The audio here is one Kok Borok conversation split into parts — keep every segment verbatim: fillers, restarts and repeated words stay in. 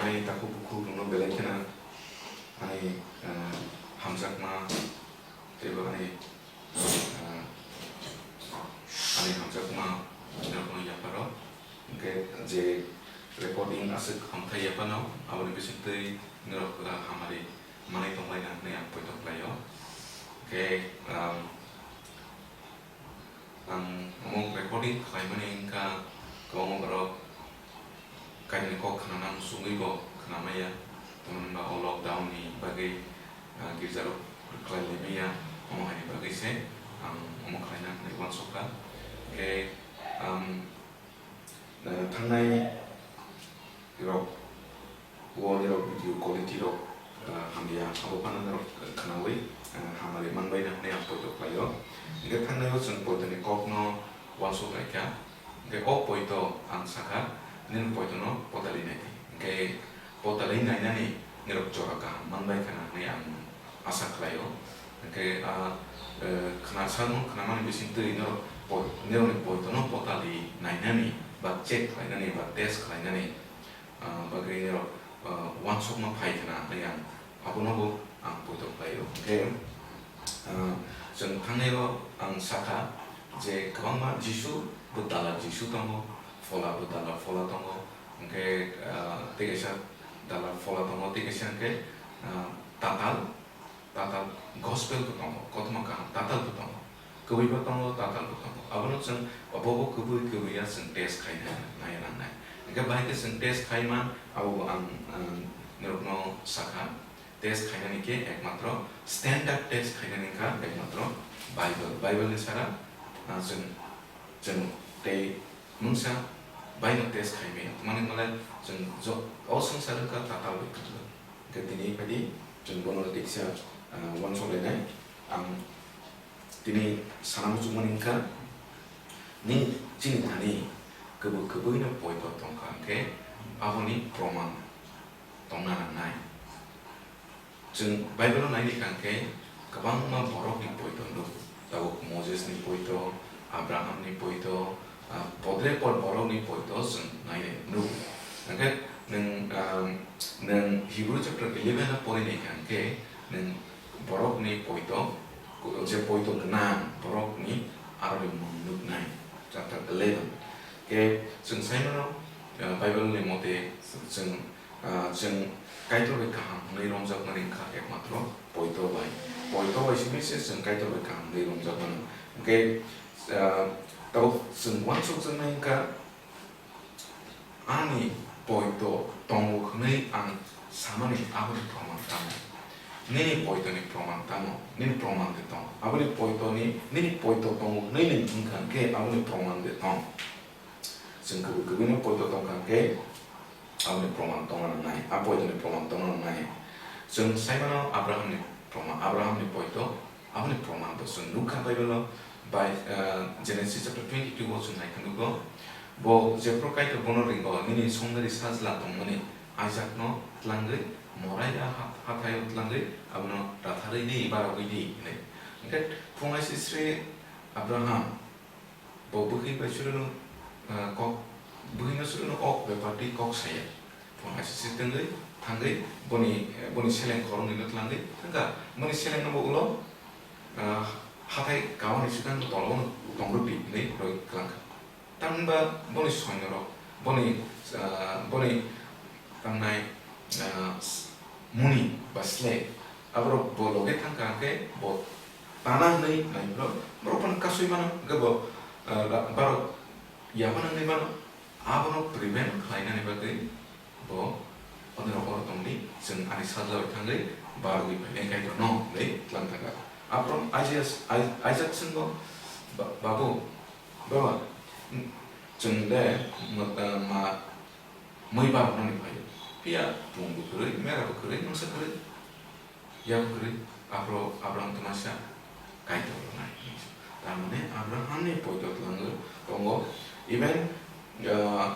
Ani takhuk bukhuk rokno belai kheno ani, ah, hamjakma teibo ani, ah, ani hamjakma norokno yapharo. Hwnkhe je recording aswk hamthai yaphano, aboni bisingtwi norok, ah, hamari manwi tonglaina hwnwi ang poito khlaio. Hwnkhe, ah, Ang omo recording khlaimani wngkha kwbangma borok kainwi kok khnana muchungwi bo khnamaya, tamni hwnba o lockdown ni bagwi, ah, girjarok khlai laimaya, omo haini bagwi se ang omo khlaina hwnwi uansukha. Hwnkhe ang, ah, thangnai rok o nirok video quality rok, ah, hamya, abo phano norok khnaui, ah, hamari manbaina hwnwi ang poito khlaio. Hwnkhe thangnai o chwng poito ni kok no uansuk laikha. Hwnkhe o poito ang sakha, nini poito no potali naidi. Hwnkhe potali nainani nirok jora kaham manbai khana hwnwi ang asa khlaio. Hwnkhe, ah, eh, khna sakno khnamani bisingtwi norok po-, nirokni poito no potali nainani ba check khlainani ba test khlainani ah, bagwi nirok, ah, uansukma phai khna hwnwi ang abono bo ang poito khlaio. Hwnkhe, ah, chwng thangnai o ang sakha je kwbangma Jisu bo dalal Jisu tongo, phola bo dalal phola tongo, hwnkhe, ah, tei kaisa dalal phola tongo, tei kaisa hwnkhe, ah, tatal, tatal gospel bo tongo, kothoma kaham tatal bo tongo, kwbwi bo tongo, tatal bo tongo. Abono chwng obo bo kwbwi kwbwi ya chwng test khaina nai nangnai. Hwnkhe bahai khe chwng test khai man, abo bo ang, ang norokno sakha. Test khainani khe ekmatro standard test khainani wngkha ekmatro Bible. Bible ni sara, ah, chwng, chwng tei mungsa baino test khaimaya. Tamni hwnba le chwng jo-, o swngchar wngkha tatal bai kwrwng. Hwnkhe tini phai di, chwng bono tiksa, ah, uansuk lainai. Ang tini sana muchungmani wngkha, nini chini thani kwbwi kwbwino poito tongkha hwnkhe aboni proman tongna nangnai. Chwng Bible-o naidi kha hwnkhe kwbangma borokni poito nugo. Tabuk Moses-ni poito, Abraham-ni poito, ah, podre pod borokni poito chwng nainai nugo. Hwnkhe nwng, ah, nwng Hebrew chapter eleven-o porinai kha hwnkhe nwng borokni poito, je poito gwnang borokni aroni mung nuknai, chapter eleven. Khe chwng sai mano, ah, Bible-ni mote chwng Ah, chwng Kaitor bai kaham hwnwi romjakmani wngkha ekmatro poito bai. Poito bai simi se chwng Kaitor bai kaham hwnwi romjakmano. Hwnkhe, ah, tabuk chwng uansukjaknai wngkha, ani poito tongo hwnwi ang samani aboni proman tamo? Nini poitoni proman tamo? Nini proman de tong? Aboni poitoni, nini poito tongo hwnwi nwng wngkha hwnkhe aboni proman de tong? Chwng kwbwi kwbwino poito tongkha hwnkhe aboni proman tongna nangnai, a poitoni proman tongna nangnai. Chwng sai mano Abrahamni proman, Abrahamni poito, aboni proman bo chwng nukha Bible-o, bai, ah, Genesis chapter twenty-two o chwng naikha nugo. Bo jephru Kaitor bono ringo, nini songdari sajla tongmani Isaakno tlangwi Moraia ha-, hathaio tlangwi abono ratharwi di, barogwi di, hwnwi. Hwnkhe phung aisisri Abraham Bo bwkhi bai suruno, ah, kok, bwkhino suruno ok bepar twi kok saya. Phone kaisa se twngwi thangwi boni, eh, boni seleng khoroknwino tlangwi thangkha. Boni selengno bo ulo, ah, hathai kauni swkang tolbono tongrwdi hinwi roi kwlangkha. Tamni hwnba boni soinorok, boni, ah, boni tangnai, ah, muni ba slave, aborok bo loge thangkha hwnkhe bo tana hwnwi nai borok, borok phano kasui mano, hwnkhe bo, ah, ra-, borok yapha nangwi mano, abono prevent khlainani bagwi bo onirok oro tongdi, chwng ani sajla bai thangwi barwi phainai Kaitorno hwnwi tlang thangkha. Aphuru Isaiah, Isaac swngkha, "Ba-, babu, baba, chwng de ma, ma, mui baroknani phaio. Phiya pung bo kwrwi, mera bo kwrwi, mungsa kwrwi, yak bo kwrwi." Aphuru Abraham twmasa Kaitor rwnai. Tar mane Abrahamni poito twlango tongo. Even, ah,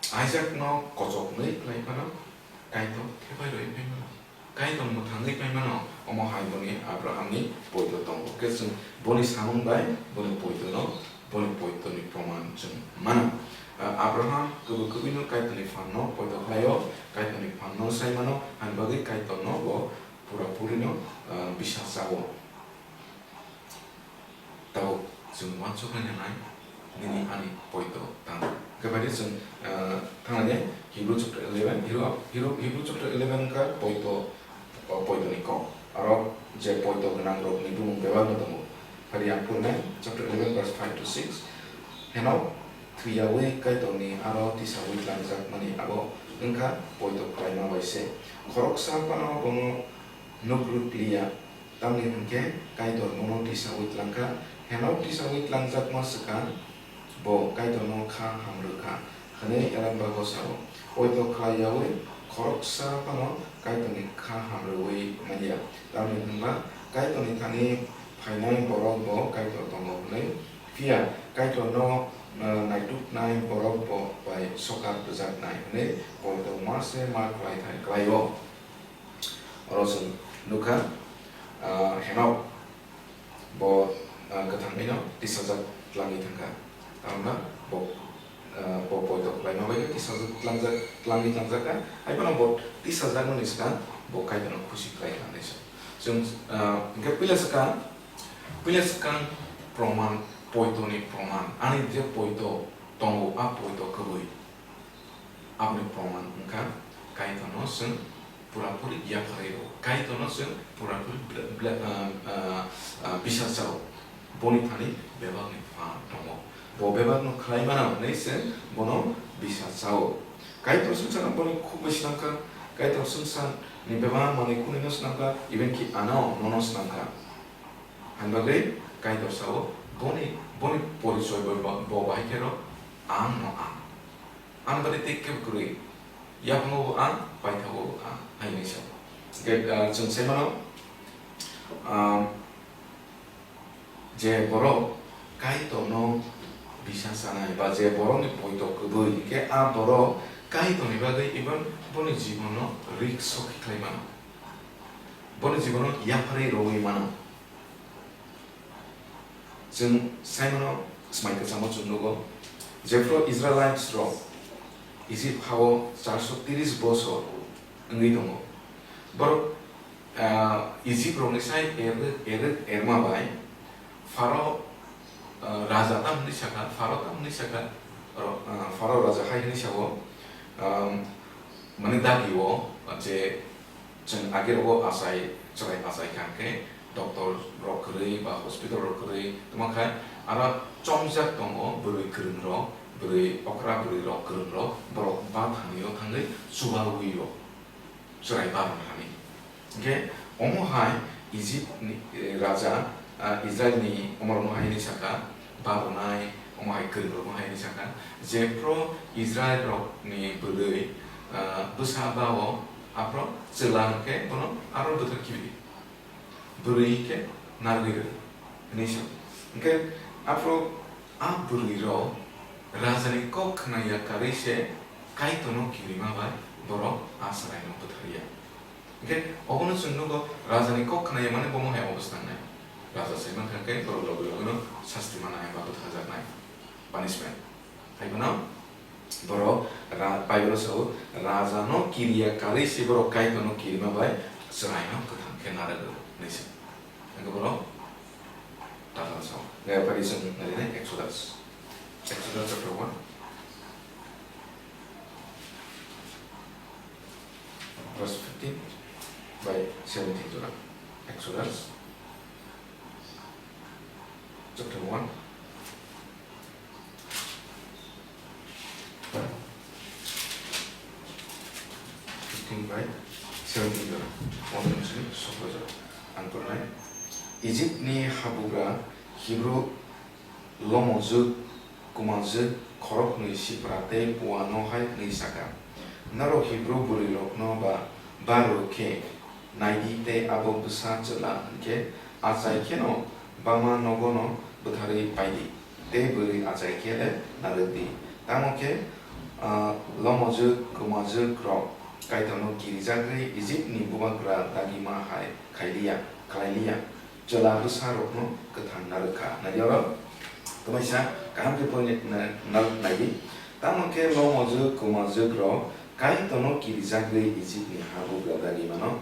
Isaakno kochoknwi khlai phano Kaitor thepai rwi phai mano. Kaitor mwthangwi phai mano, omo hai boni Abrahamni poito tongo. Khe chwng boni samung bai boni poitono, boni poitoni proman chwng mano. Ah, Abraham kwbwi kwbwi Kaitorni phanno poito khlaio, Kaitorni phanno sai mano, hani bagwi Kaitorno bo pura purino, ah, bisa chao. Tabuk chwng uansuknai nangnai nini ani poito tang. Hwnkhe bai chwng, ah, thangnai Hebrew chapter eleven, Hebrew, Hebrew, Hebrew chapter eleven ka poito, o poito ni kok. Aro je poito gwnang rok ni bumung bebak no tongo. Phari ang phurinai chapter eleven verse five to six. Henok thwiyawi Kaitor ni aro tisawi tlangjak mani abo wngkha poito khlaima bai se. Khoroksa phano bono nuk rwk liya. Tamni hwnkhe Kaitor bono tisawi tlangkha, Henok tisawi tlangjakma swkang bo Kaitorno kha hamrwkha, hwnwi Elambago sao. Poito khlai yaui khoroksa phano Kaitorni kha hamrwui manya. Tamni hwnba Kaitorni thani phainai borok bo Kaitor tongo hwnwi, phiya Kaitorno, eh, naituknai borok bo bai sokat rwjaknai hwnwi poito ma se ma khlai thai khlaio. Oro chwng nukha, ah, Henok bo, ah, kwthangwino tisajak tlangwi thangkha. Tamna bo, ah, bo poito khlaima bai tisajak tlangjak, tlangwi tlangjak kha. Hai phano bo tisajakmani swkang bo Kaitorno khusi khlai kha hinwi sa. Chwng, ah, hwnkhe puila swkang, puila swkang proman, poitoni proman. Ani je poito tongo, a poito kwbwi. Aboni proman wngkha, Kaitorno chwng purapuri yapharwi rwo, Kaitorno chwng purapuri bla-, bla-, ah, ah, ah, bisa chao, boni thani bebakni phan tongo. Bo bebakno khlai mano hwnwi se bono bisa chao. Kaitor swngcharno boni khuk bai snamkha, Kaitor swngcharni bebak manwi khunino snamkha, even ki ano nono snamkha. Hani bagwi Kaitor sao, boni, boni porichoi bo, bo, bo bahai khe rw, ang no ang. Ang bari tei kebo kwrwi, yaphango bo ang, paithago bo ang, hai hinwi sa. Hwnkhe, ah, chwng sai mano, ah, je borok Kaitorno bisa chanai, ba je borokni poito kwbwi, hwnkhe a borok Kaitorni bagwi even boni jibono risk sokhi khlai mano. Boni jibono yapharwi rwui mano. Chwng Saimano swmai kwchamo chwng nugo, jephru Israelites rok Egypt hao charso tris bosor wngwi tongo. Borok, ah, Egypt rokni sai erwk, erwk, erma bai Pharaoh, ah, raja tam hwnwi sakha, Pharaoh tam hwnwi sakha, ro-, ah, Pharaoh raja hai hwnwi sao, ah, mane dagi o je Chwng age rogo achai, chwrai achai kha khe doctor rok kwrwi ba hospital rok kwrwi tongma khe aro chongjak tongo bwrwi kwrwng rok, bwrwi okra bwrwi rok kwrwng rok borok ba thani o thangwi chubawi o chwrai ba rwna hani. Hwnkhe omo hai Egypt ni, eh, raja, ah, Israel ni omo rok no hai hwnwi sakha, ba rwnai, omo hai kwrwng rok no hai hwnwi sakha, jephru Israel rok ni bwrwi, ah, bwsa ba o Aphro chwla hwnkhe bono aro bwthar kibi di. Bwrwi hwnkhe narwgwi rw, hwnwi sa. Hwnkhe aphro a bwrwirok rajani kok khna ya karwi se Kaitorno kirima bai borok a chwraino bwthar ya. Hwnkhe obono chwng nugo, rajani kok khna ya mane bomo hai obostha wngnai. Raja sai mankha hwnkhe borok logi logino sasti manai ba bwtharjaknai, punishment. Hai phano borok ra-, Bible o sao, "Raja no kiriya karwi se borok Kaitor no kirima bai chwrai no kwthang khe narwgo," hinwi se. Hwnkhe borok takhano sao. Hwnkhe phai di chwng narinai Exodus. Exodus chapter one. Verse fifteen bai seventeen jora. Exodus chapter one. Fifteen bai seventeen jora. One to sixteen jora. Ang pernai. Egypt ni habugra Hebrew Lomojwk, kwmajwk, khoroknwi sipra tei puano hai hwnwi sakha, "Norok Hibru bwrwirokno ba, ba rw khe nai di tei abo bwsa chwla hwn khe achai kheno bama nogono bwtharwi pai di, tei bwrwi achai khe le narwk di. Tamo khe, ah, lomojwk, kwmajwkrok Kaitorno kirijagwi Ijipni bubagra dagima hai khai li ya, khlai li ya." Chwla bwsarokno kwthang narwk kha. Nai di oro, kwmaisa kaham khe point na-, narwk nai di. Tamo khe lomojwk kwmajwkrok Kaitorno kirijagwi Ijipni habugra dagimano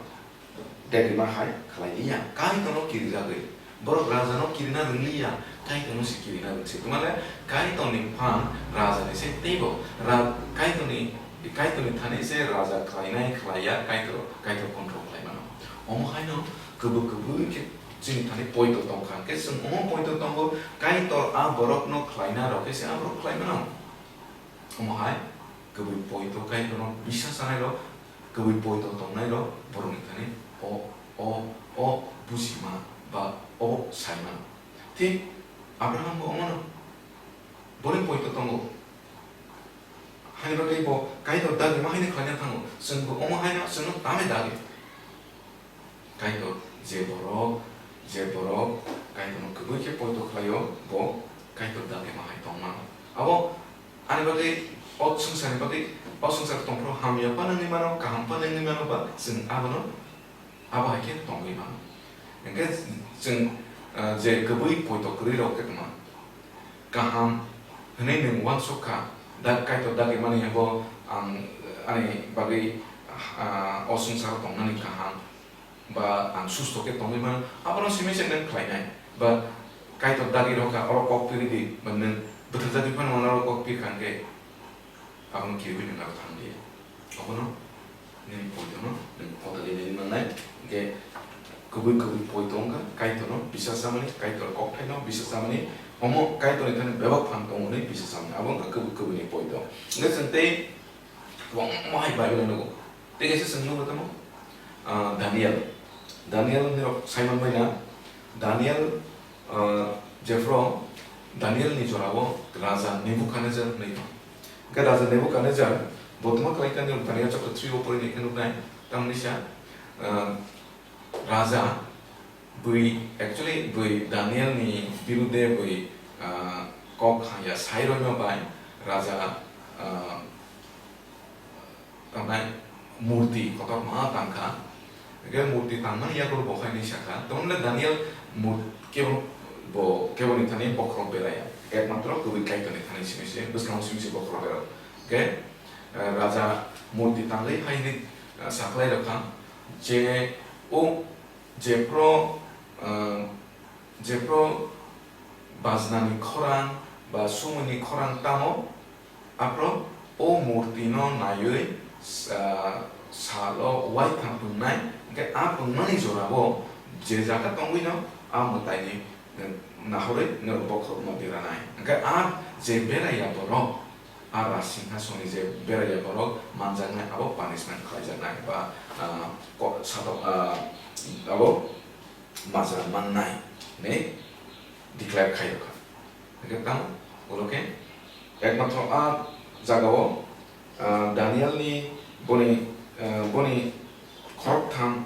dagima hai khlai liya. Kaitorno kirijagwi. Borok rajano kirina rwng liya, Kaitorno se kirina rwng se. Tamo le Kaitorni phan rajani se teibo. Ra-, Kaitorni, Kaitorni thani se raja khlainai khlaiya Kaitor, Kaitor control khlai mano. Omo haino kwbwi kwbwi khe chini thani poito tong kha. Hwnkhe chwng omo poito tongo, Kaitor a borokno khlaina rw khe se a borok khlai mano. Omo hai kwbwi poito Kaitorno biswas sanai rok, kwbwi poito tongnai rok borokni thani o, o, o bujima ba o saima. Thik Abraham bo omono, boni poito tongo. Haino tei bo Kaitor dagima haino khlaina thango, chwng bo omo haino chwngno tamni dagi. Kaitor je borok, je borok Kaitorno kwbwi khe poito khlaio, bo Kaitor dagima hai tong mano. Abo ani bagwi o swngcharni bagwi, o swngchar tongphuru hamya phano wngwi mano, kaham phano wngwi mano ba chwng abono abo hai khe tongwi mano. Hwnkhe chwng, ah, je kwbwi poito kwrwi rok khe tongma kaham hwnwi nwng uansuk kha, da-, Kaitor dagimani abo ang ani bagwi, ah, o swngcharo tongnani kaham, ba ang susto khe tongwi mano, abono simi se nwng khlainai, ba Kaitor dagi rw kha, oro kok piri di, ba nwng bwthajagwi phano oro kok pir kha hwnkhe, abono kirwi nwng aro thang di. Abono nini poitono nwng kota di nini mannai, hwnkhe kwbwi kwbwi poito wngkha, Kaitorno bisas chamani, Kaitor kokthaino bisas chamani, omo Kaitorni thani bebak phan tongo hwnwi bisas chamani, abo wngkha kwbwi kwbwini poito. Hwnkhe chwng tei kwbangma hai Bible-o nugo. Tei kaisa chwng nugo tamo, ah, Daniel. Daniel hinwi rok sai manbai na. Daniel, ah, jephru Daniel ni jora o raja Nebuchadnezzar hinwi tong. Hwnkhe raja Nebuchadnezzar bo tma khlai kha, Daniel chapter three o pori nai khe nuknai. Tamni sa, ah, raja bui, actually bui Daniel ni birude bui, ah, kok hamya sai roima bai raja, ah, tangnai murti kotorma tangkha. Hwnkhe murti tangmani yago bo hai hinwi sakha, "Tamoni le Daniel mur-, kebo bo, kebo ni thani bokhorok beraya, ekmatro kwbwi Kaitor ni thani simi se, bwskango simi se bokhorok berao." Hwnkhe, eh, raja murti tangwi hai hinwi, eh, sakhlai rwkha je o jephru, ah, jephru bajnani khorang ba sumaini khorang tamo, aphru o murtino naiwi, ah, salo uaitham pwngnai, hwnkhe a pwngnani jorao je jaga tongwino a mwtaini, eh, nahorwi norok bokhorokno beranai. Hwnkhe a je beraya borok, a Raj Singhasonni je beraya borok manjaknai, abo punishment khlaijaknai ba, ah, ko-, satok, ah, abo majra mannai hinwi declare khai rwkha. Hwnkhe tamo ulo khe ekmatro a jagao, ah, Danielni boni, ah, boni khoroktham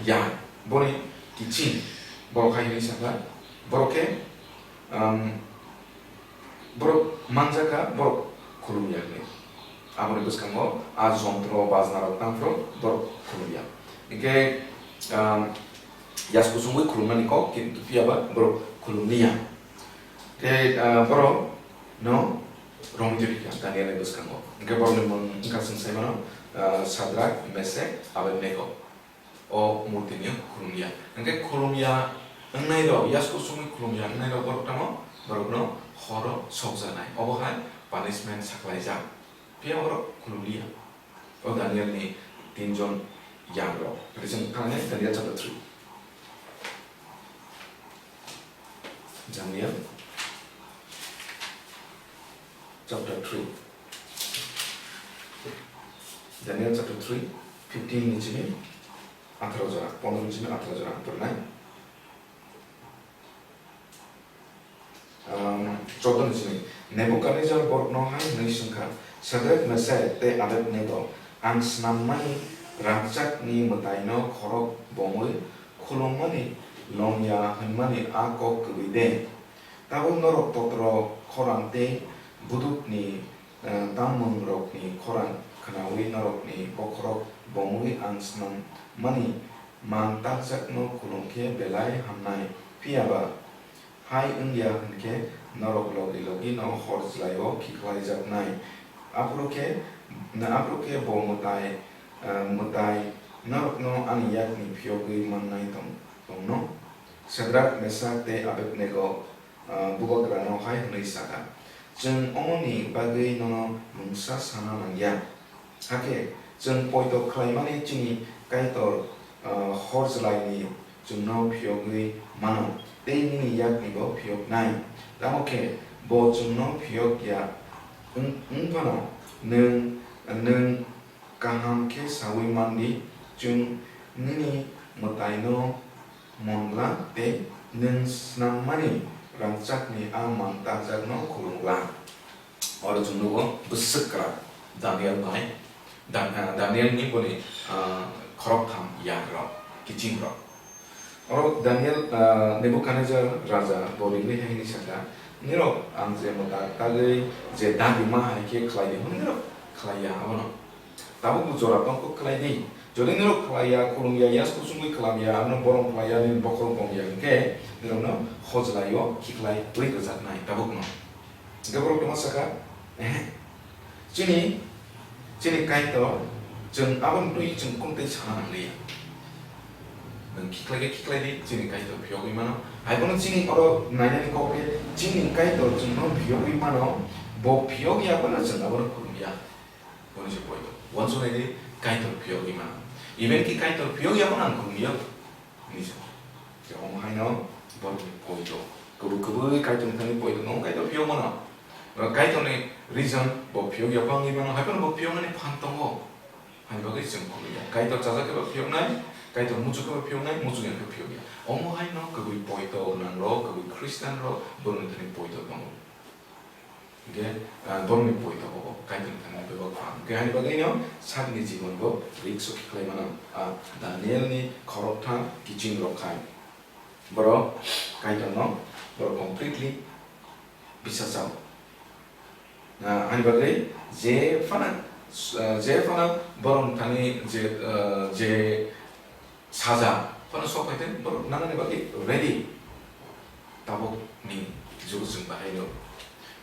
ya, boni kiching borok hai hinwi sakha, borok khe, um, borok manjakha, borok khulumya hinwi. Aboni bwskango a jontro bajna rok tangphuru borok khulumya. Hwnkhe, um, yas kuchungwi khulumnani kok, kintu phiyaba borok khulumliya. Hwnkhe, uh, borok no romwi tongkha Daniel ni bwskango. Hwnkhe borokni mung wngkha chwng sai mano, uh, Sadrak, Mesek, Abednego. O murtino khulumya. Hwnkhe khulumya wngnai rok, yas kuchungwi khulumya wngnai rok borok tamo, borokno horo sokjaknai. Obo hai punishment sakhlaijak. Phiya borok khulumliya. O Daniel ni tinjon yang rok. Hwnkhe chwng thangnai Daniel chapter three. Daniel chapter three. Daniel chapter three, fifteen ni simi atharo jora, pondro ni simi atharo jora ang phrwnai. Um, chordo ni simi, Nebukadnejar borokno hai hwnwi swngkha, "Sadrak, Mesak tei Abednego, ang snammani rangchakni mwtaino khorok bomwi khulummani longya hwnmani a kok kwrwi de? Tabuk norok totro khorang tei budukni, eh, tammungrokni khorang khnaui norokni bokhorok bomwi ang snammani mang takjakno khulum khe belai hamnai. Phiya ba Hai wngya hwn khe norok logi logi no hor jlai-o khiklaijaknai. Aphuru khe, aphuru khe bo mwtai, eh, mwtai norokno ani yakni phiyogwi mannai tong-, tongno. Sadrak, Mesak tei Abednego, ah, bubagrano hai hwnwi sa kha, "Chwng omoni bagwi nono mungsa sana nang ya. Hakhe chwng poito khlaimani chini Kaitor, ah, hor jlaini chwngno phiyogwi mano tei nini yaknibo phiyoknai. Tamo khe bo chwngno phiyok ya wng, wng phano nwng, nwng kaham khe saui man di, chwng nini mwtaino mon gla tei nwng swnammani rangchakni a man takjakno khulum gla." Oro chwng nugo bwswk kwrak Daniel bai, Dan-, ah, Danielni boni, ah, khoroktham yakrok, kichingrok. Oro Daniel, ah, Nebukadnejar raja bo ringwi hai hwnwi sa kha, "Nirok ang je mwtak tagwi je dabi ma hai khe khlai di hwn, nirok khlai ya abono. Tabuk bo jora tong kok khlai di. Jodi nirok khlai ya, khulum ya, yas kuchungwi klam ya, ano borom khlai ya, nini bokhorok bong ya hwn khe nirokno hojlai-o khiklai twi rwjaknai tabukno." Hwnkhe borok tongma sa kha, "Ehe, chini, chini Kaitor, chwng aboni twi chwng kung tei sana nang li ya. Nwng khiklai khe khiklai di, chini Kaitor phiyogwi mano." Hai bono chini oro nainani kok khe, chini Kaitor chwngno phiyogwi mano, bo phiyok ya phano chwng abono khulum ya. Boni se poito. Uansuknai di, Kaitor phiyogwi mano. Even ki Kaitor phiyok ya phano ang khulum ya. Hinwi sa. Khe omo haino borokni poito. Kubui kubui Kaitorni thani poito tongo, Kaitor phiyok mano. Oro Kaitorni reason bo phiyok ya bangwi mano, hai phano bo phiyoknani phan tongo. Hani bagwi chwng khulum ya. Kaitor chajak khe bo phiyoknai, Kaitor muchuk khe bo phiyoknai, muchuk ya khe phiyok ya. Omo haino kubui poito gwnang rok, kubui Christian rok borokni thani poito tongo. Hingke, ah, borokni poito bo Kaitorni thani bebak phan. Hingke hani bagwino sakni jibon bo risk o khiklai mano. Ah, Danielni khoroktham kiching rok khai. Borok Kaitorno borok completely bisa chao. Ah, hani bagwi je phano, ah, je phano borok thani je, ah, je saja phano sok phai tei borok nanani bagwi ready. Tabukni jugo chwng bahai no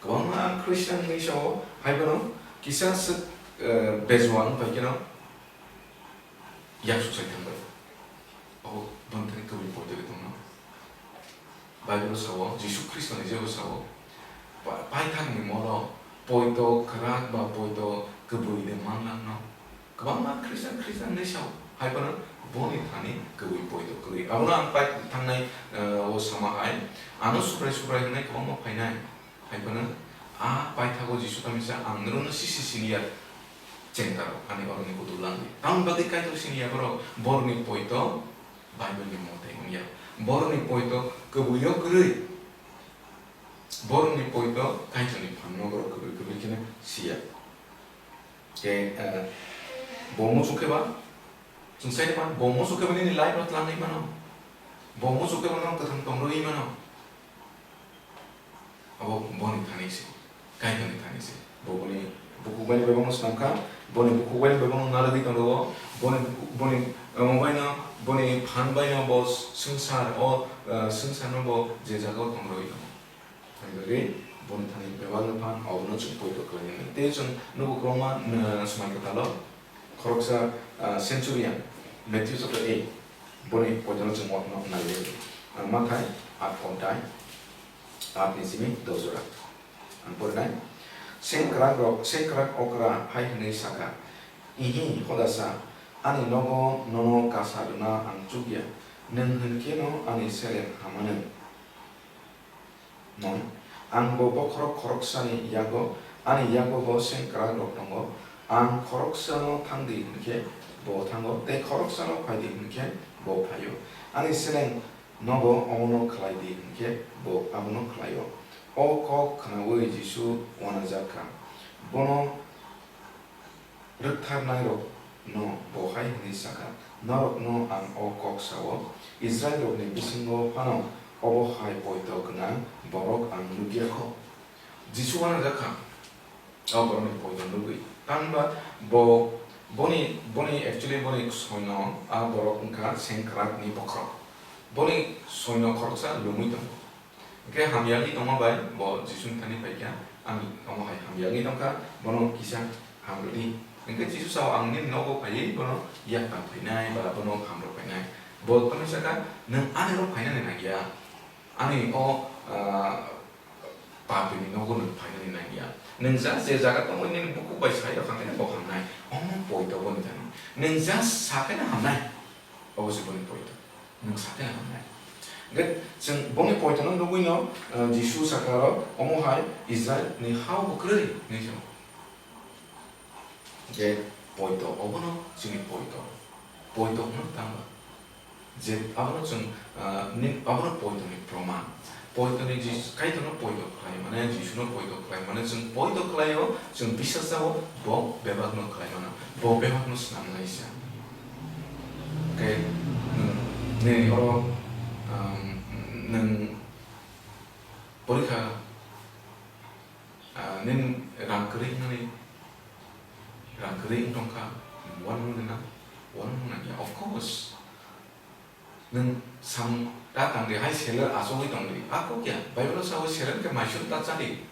kwbangma Christian ni sao hai phano kisa swk, eh, bejua wng pai kheno yaksuk sai thang bai. Abo boni thani kwbui poito khe tongno. Bible o sao, Jisu Khristo ni jebo sao, pa-, paithak ni molo poito kwrak ba poito kwbui de man lang no. Kwbangma Christian, Christian hinwi sao, hai phano boni thani kwbui poito kwrwi. Abono ang pai thangnai, eh, o sama hai, ano Subrai Subrai hwnwi kwbangma phainai. Hai phano a paithago Jisu kamisa ang norokno sisi siniya chengtaro, ani oroni kutuk langdi. Tamoni bagwi Kaitor siniya borok, borokni poito Bible ni mote wngya. Borokni poito kwbui o kwrwi, borokni poito Kaitorni phanno borok kwbui kwbui kheno siya. Khe, eh, bo muchuk khe ba, chwng sai man, bo muchuk khe ba nini life no twlangwi mano. Bo muchuk khe ba nono kwthang tong rwui mano. Abo boni thani se, Kaitorni thani se. Bo boni bukhuk bai bai bono swnam kha, boni bukhuk bai bai bono narwgwi tong rwo, boni bukhuk, boni, eh, bai no, boni phan bai no bo swngchar o, eh, swngchar no bo je jaga o tong rwui tongo. Hai bagwi boni thani bebak no phan, obono chwng poito khlainani. Tei chwng nugo kwbangma, ah, swmai kwthalo, khoroksa, ah, centurion, Matthew chapter eight, boni poito no chwng uansukna nai lai. Ah, Mathai aat pontai, aat ni simi dos jora. Ang porinai. Sengkrak rok, sengkrak okra hai hwnwi sakha, "Ihi, hodasa, ani nogo nono kasa rwna ang chukya, nwng hwn khe no ani seleng hamano." Noi, ang bo bokhorok khoroksani yago, ani yago bo sengkrak rok tongo. Ang khoroksano thang di hwn khe bo thango, tei khoroksano phai di hwn khe bo phaio. Ani seleng nogo omono khlai di hwn khe bo abono khlaio. O kok khnaui Jisu uanajak kha. Bono rwktharnairokno bo hai hwnwi sa kha, "Norokno ang o kok sa-o, Israilrokni bisingo phano obo hai poito gwnang borok ang nuk ya kho." Jisu uanajak kha, o borokni poito nugwi. Tamni ba bo, boni, boni actually boni soino a borok wngkha sengkrakni bokhorok. Boni soino khoroksa lumui tongo. Hwnkhe hamyagwi tongma bai bo Jisuni thani phaikha, "Ang omo hai hamyagwi tongkha, bono kisa hamrwdi." Hwnkhe Jisu sao, "Ang nini nogo phaiwi bono yak tang phainai ba bono hamrw phainai." Bo tongwi sakha, "Nwng ani oro phainani nangya, ani o, ah, papini nogo nwng phainani nangya. Nwng just je jaga tongwi nini bukhuk bai sai rwkha khe bo hamnai, omo poito boni thani. Nwng just sakhe no hamnai." Obo se boni poito. Nwng sakhe hamnai. Hwnkhe chwng boni poitono nugwino, eh, Jisu sakha aro, "Omo hai Israilni ha-o kwrwi," hinwi sa-o. Hwnkhe poito, obono chini poito. Poito hwnwi tamo? Je abono chwng, eh, ni, abono poitoni proman. Poitoni Jis-, Kaitorno poito khlai mane, Jisuno poito khlai mane, chwng poito khlaio, chwng bisas jao, bo bebakno khlai mano, bo bebakno swnamnai se. Khe nwng, nini oro, um, nwng porikha, ah, nini rang kwrwi wngnani, rang kwrwi wng tongkha, nwng uanmung nang, uanmung nangya, of course. Nwng samung ta tang di, hai seller achugwi tong di. A kok ya, Bible o sao seller khe maichwlwi ta cha di.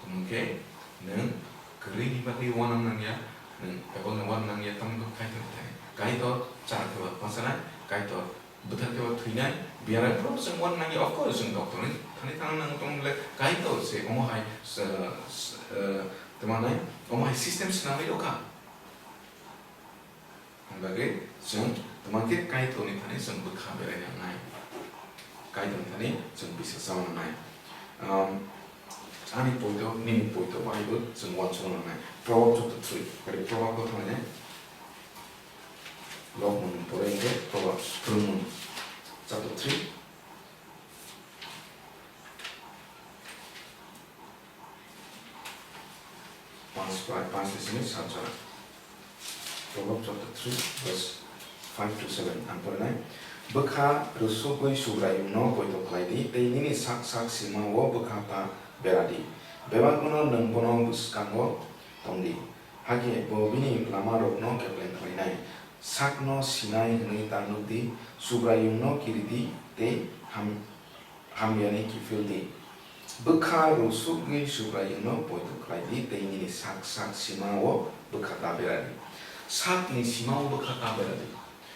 Tamo khe nwng kwrwini bagwi uanam nangya, nwng bebakno uanam nangya, tamo khe Kaitor thani. Kaitor char khe ba bachanai, Kaitor bwthar khe ba thwinai, biyaram phuru chwng uanam nangya, of course, chwng doctor ni thani thangna nango tongmole, Kaitor se omo hai, se, se, eh, tamo nai, omo hai system swnamwi rwkha. Hwnbagwi chwng tamo khe Kaitorni thani chwng bwkha berai nangnai. Kaitorni thani chwng bisas chama nangnai. Um, ani poito, nini poito bahaibo chwng uansukna nangnai. Proverb chapter three. Kari Proverb bo thangnai. Lok mung pore hwnkhe Proverb, Phwrwngmung chapter three. Panch bai panch ni simi sat jora. Proverb chapter three, verse five to seven. Ang porinai. Bwkha rwsugwi Subraiyungno poito khlai di, tei nini sak sak sima-o bwkha ta bera di. Bebak bono nwng bono bwskango tong di. Hakhe bo bini lamarokno kepleng khlainai. Sakno sinai hwnwi ta nuk di, Subraiyungno kiri di, tei ham-, hamyani kiphil di. Bwkha rwsugwi Subraiyungno poito khlai di tei nini sak sak sima-o bwkha ta bera di. Sakni sima-o bwkha ta bera di.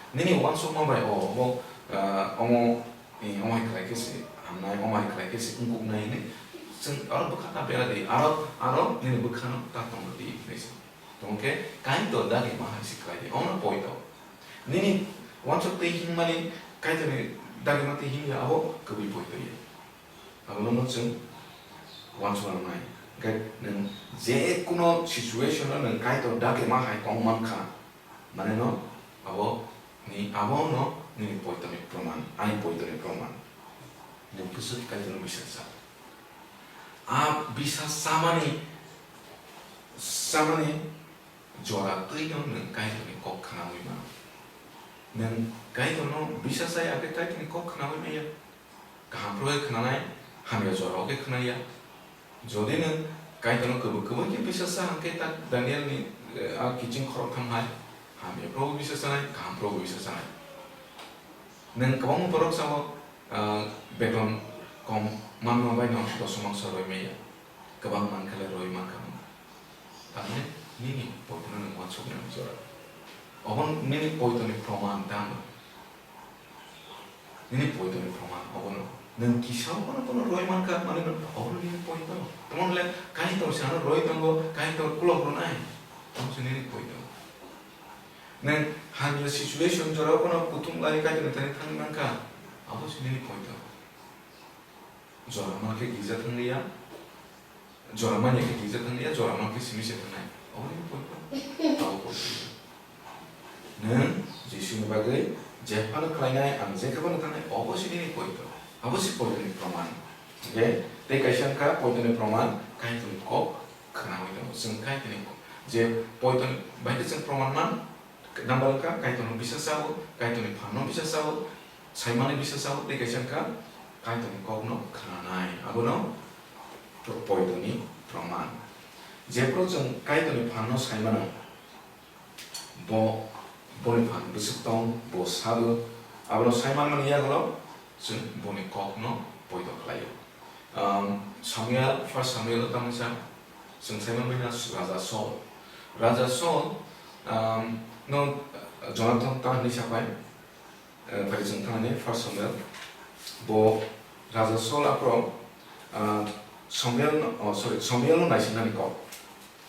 Nini uansukma bai o, obo, ah, omo, eh, omo hai khlai khe se hamnai, omo hai khlai khe se wngkuknai hinwi chwng aro bwkha ta bera di. Aro, aro nini bwkhano ta tong di hinwi se. Tongkhe Kaitor dagima hai se khlai di. Omo poito. Nini uansuk twi himani Kaitorni dagima twi himya abo kwbwi poito ya. Abono chwng uansuk nangnai. Hwnkhe nwng je kuno situation-o nwng Kaitor dagima hai tong mankha, mane no abo ni, abono nini poitoni proman, ani poitoni proman. Nwng bwswk Kaitorno bisas cha. A bisas chamani, chamani jora twi no nwng Kaitorni kok khnaui mano. Nwng Kaitorno bisas chaya khe Kaitorni kok khnaui maya. Kaham phuru khe khnanai, hamya jora o khe khnaya. Jodi nwng Kaitorno kwbwi kwbwi khe bisas cha hwnkhe ta Danielni, eh, a kiching khoroktham hai hamya phuru bo bisas chanai, kaham phuru bo bisas chanai. Nwng kwbangma borok sao, ah, beton kom manma bai no dosomangsa roi maya. Kwbang mankha le roi mankha. Tamni nini poitono nwng uansuknani jora. Obo nini poitoni proman tamo? Nini poitoni proman obono. Nwng kisa obono bono roi mankha, mane no obono nini poito. Tamoni le Kaitor se ano roi tongo, Kaitor kulok rwnai. Tamo se nini poito. Nwng hamya situation jora bono kuthum lai Kaitorni thani thangwi mankha. Abo se nini poito. Jora man khe girja thanglia, jora manya khe girja thanglia, jora man khe simi se thangnai. Obo nini poito. Abo poito. Nwng Jisuni bagwi jephano khlainai, ang jephano thangnai, obo se nini poito. Abo se poitoni proman. Hwnkhe tei kaisa wngkha poitoni proman, Kaitorni kok khnaui tongo. Chwng Kaitorni kok, je poitoni bai khe chwng proman man, number wngkha Kaitorno bisas chao, Kaitorni phanno bisas chao, saimani bisas chao, tei kaisa wngkha Kaitorni kokno khnanai, abono pro-, poitoni proman. Jephru chwng Kaitorni phanno saimano, bo, boni phan bwswk tong, bo sabo, abono saimanmani yagulo chwng boni kokno poito khlaio. Um, Samuel, First Samuel o tamo sa, chwng sai manwi na Raja Saul. Raja Saul, um, no, uh, Jonathan ta hinwi sapai, uh, phai chwng thangni First Samuel. Bo Raja Saul aphro, uh, Samuel no, oh, sorry, Samuel no naisingnani kok.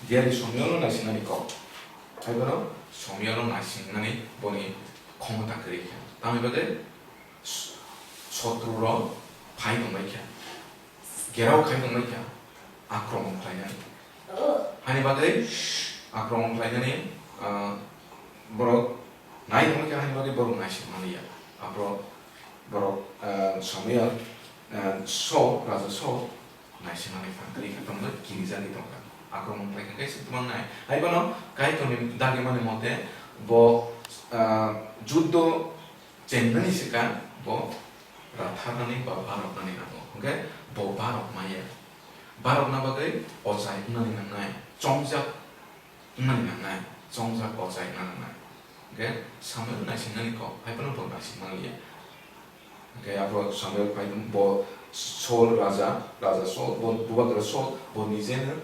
Diari Samuel no naisingnani kok. Hai bono Samuel no naisingnani boni khomota kwrwi kha. Tamni bagwi s-, sotru rok phai tongbai kha. Gerao khai tongbai kha. Akromon khlainani. Hani bagwi akromon khlainani, ah, borok nai tongbai kha, hani bagwi borok naising manliya. Aphro borok, ah, Samuel, ah, Saul, Raja Saul, naisingnani phan kwrwi kha tongkha, kirijagwi tongkha. Akromon khlai kha khe se twmangnai. Hai bono Kaitorni dagimani mote bo, ah, juddo chengnani swkang bo ratharnani ba baroknani nango. Hwnkhe bo barok maya. Barokna bagwi ochai wngnani nangnai. Chongjak wngnani nangnai. Chongjak ochai wngna nangnai. Hwnkhe Samuel naisingnani kok, hai phano bo naising manliya. Hwnkhe aphro Samuel phai bo Saul raja, raja Saul, bo bubagra Saul, bo nijeno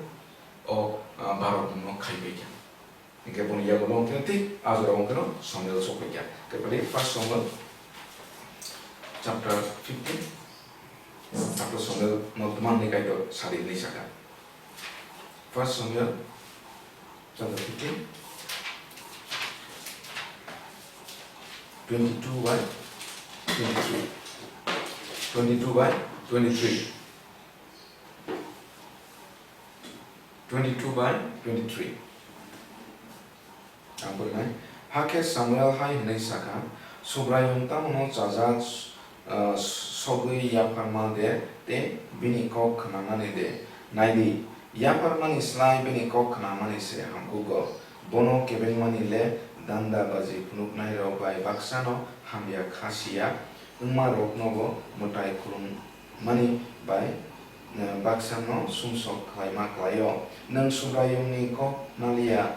o, ah, barok mungno khai pai kha. Hwnkhe boni yagulo wngkhe thik a jora wngkheno Samuel sokphaikha. Hwnkhe bini First Samuel chapter fifteen, chapter Samuel no tma hwnwi Kaitor sadi hwnwi sakha. First Samuel chapter fifteen, twenty-two by twenty-three. Twenty-two by twenty-three. Twenty-two by twenty-three. Ang phurinai. Hakhe Samuel hai hwnwi sakha, Subraiyung tamono chajak, ah, sogwi yapharma de tei bini kok khnamani de? Nai di, yapharmani slai bini kok khnamani se hamkugo. Bono kebengmani le danda baji phunuknairok bai baksano hamya kha si ya, wngmaroknobo mwtai khulum mani bai, eh, baksano sumsok khlaima khlaio. Nwng Subraiyungni kok naliya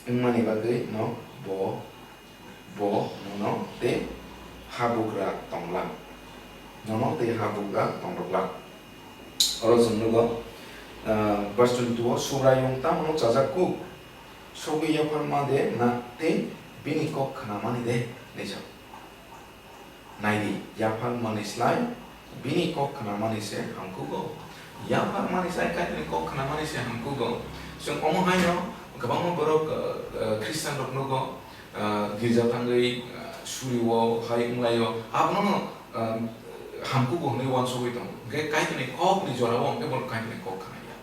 wngmani bagwi no bo, bo nono tei habugra tongla. Nono tei habugra tongdokla. Oro chwng nugo, eh, verse twenty-two o, Subraiyung tamono chajak kuk, sogwi yapharma de na tei bini kok khnamani de? Hinwi sa. Nai di, yapharmani slai bini kok khnamani se hamkugo. Yapharmani slai Kaitorni kok khnamani se hamkugo. Chwng omo haino kwbangma borok, uh, uh, Khristian rok nugo, uh, girja thangwi, uh, suri-o hai wnglaio. Abono, uh, hamkugo hwnwi uansugwi tongo. Hwnkhe Kaitorni kokni jorao hwnkhe borok Kaitorni kok khnaya.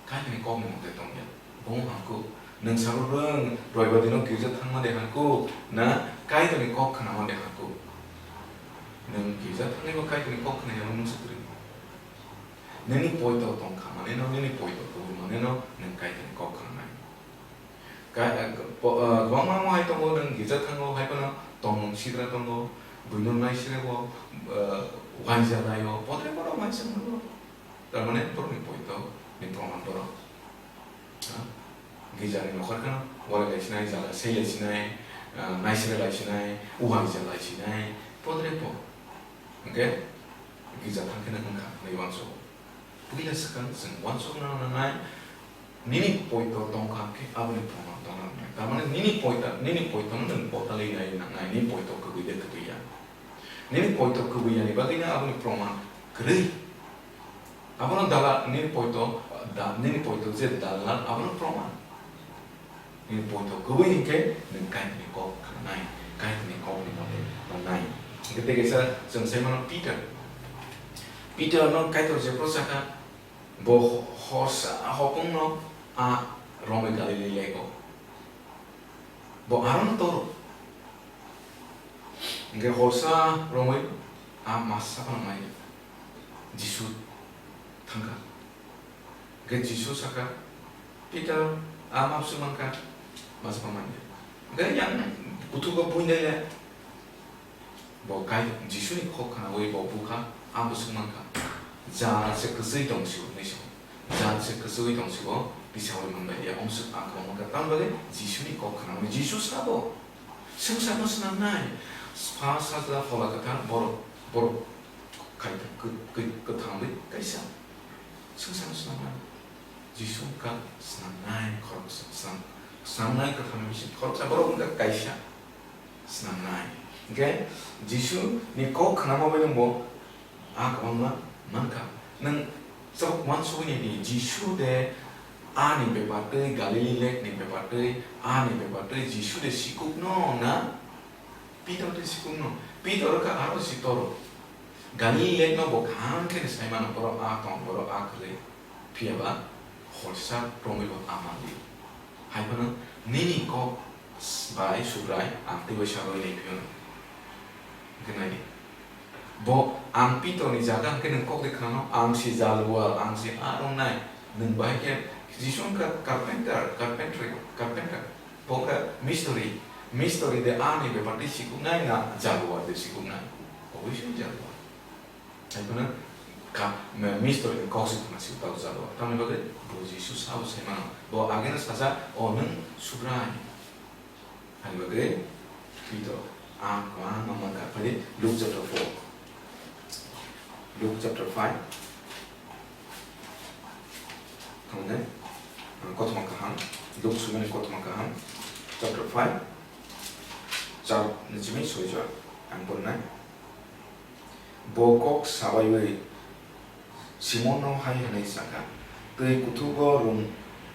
Kaitorni kokni mote tongya. Bo hamkuk. Nwng salo rwng, Roibar dino girja thangma de hamkuk, na Kaitorni kok khnama de hamkuk? Nwng girja thangwi bo Kaitorni kok khnaya, omo mungsa kwrwi. Nini poito tongkha maneno, nini poito kwrwi maneno, nwng Kaitorni kok khnanai. Ka-, eh, po-, eh, kwbangma omo hai tongo, nwng girja thango, hai phano tongmung sidra tongo, buino naisirego, eh, uaija laio, podre borok uaisa mano. Tar mane borokni poito ni proman borok. Ha? Girjani nokhor kheno walai lai sinai, jala sei lai sinai, ah, naisire lai sinai, uaija lai sinai, podre po. Hwnkhe girja thang kheno wngkha hwnwi uansuk. Puila swkang chwng uansukna nangnai, nini poito tongkha khe aboni proman tongna nangnai. Tar mane nini poito, nini poitono nwng potalwi nai nangnai, nini poito kwbwi de kwbwi ya. Nini poito kwbwi yani bagwino aboni proman kwrwi. Abono dalal, nini poito, da-, nini poito je dalal, abono proman. Nini poito kwbwi hinkhe nwng Kaitorni kok khnanai, Kaitorni kokni mote tongnai. Hinkhe tei kaisa chwng sai mano Peter. Peter no Kaitor jephru sakha, bo ho-, horsa hopongno a romwi Galili lego. Bo arono toro. Hingke horsa romwi a masa phano nai Jisu thangkha. Hingke Jisu sakha, "Peter, a mapswk mankha, masa phano manya." Hingke yang kuthugo buinai le. Bo kai Jisuni kok khnaui bo bukha, a bwswk mankha. Jal se kwchwi tong sio, hinwi sio. Jal se kwchwi tong sio, tisaui manbai ya, omswk a kok mankha. Tamni bagwi Jisuni kok khnaui Jisu sabo. Swngcharno swnamnai. Pha Sajla Phola Kwthar borok, borok Kaitor kw-, kw-, kwthangwi kaisa swngchar swnamnai. Jisu wngkha swnamnai khoroksa, swnam-, swnamnai kwthangni bising khoroksa, borok wngkha kaisa swnamnai. Hwnkhe Jisu ni kok khnama bai nwng bo a kwbangma mankha. Nwng chwk uansugwi nai di, Jisu de ani bepar twi, Galili lake ni bepar twi, ani bepar twi Jisu de sikukno na Pitor twi sikukno? Pitor wngkha aro si toro. Galili lake no bo kaham khe sai mano, borok a tong, borok a kwrwi. Phiya ba horsa tongwi bo a manli. Hai phano nini kok bai Subrai ang tei bai sarwi nai phiyano. Hwnkhe nai di. Bo ang Pitor ni jaga hwnkhe nwng kok de khnano, ang si jalwal, ang si a rongnai. Nwng bai khe Jisu wngkha carpenter, carpentry, carpenter. Bo wngkha mistri, mistri de ani bepar tei sikuknai na jalwal de sikuknai? Obviously jalwal. Hai phano ka-, me-, mistri ni kok si phano si tau jalwal. Tamni bagwi bo Jisu sabo sai mano. Bo ageno sajak, "O nwng Subrai." Ani bagwi Pitor a kwbangma mankha. Phai di Luke chapter four. Luke chapter five. Thangde, ang kothoma kaham, Luke swimani kothoma kaham, chapter five, char ni simi soi jora ang porignai. Bo kok sabaiwi Simonno hai hwnwi sakha, "Twi kuthugo rung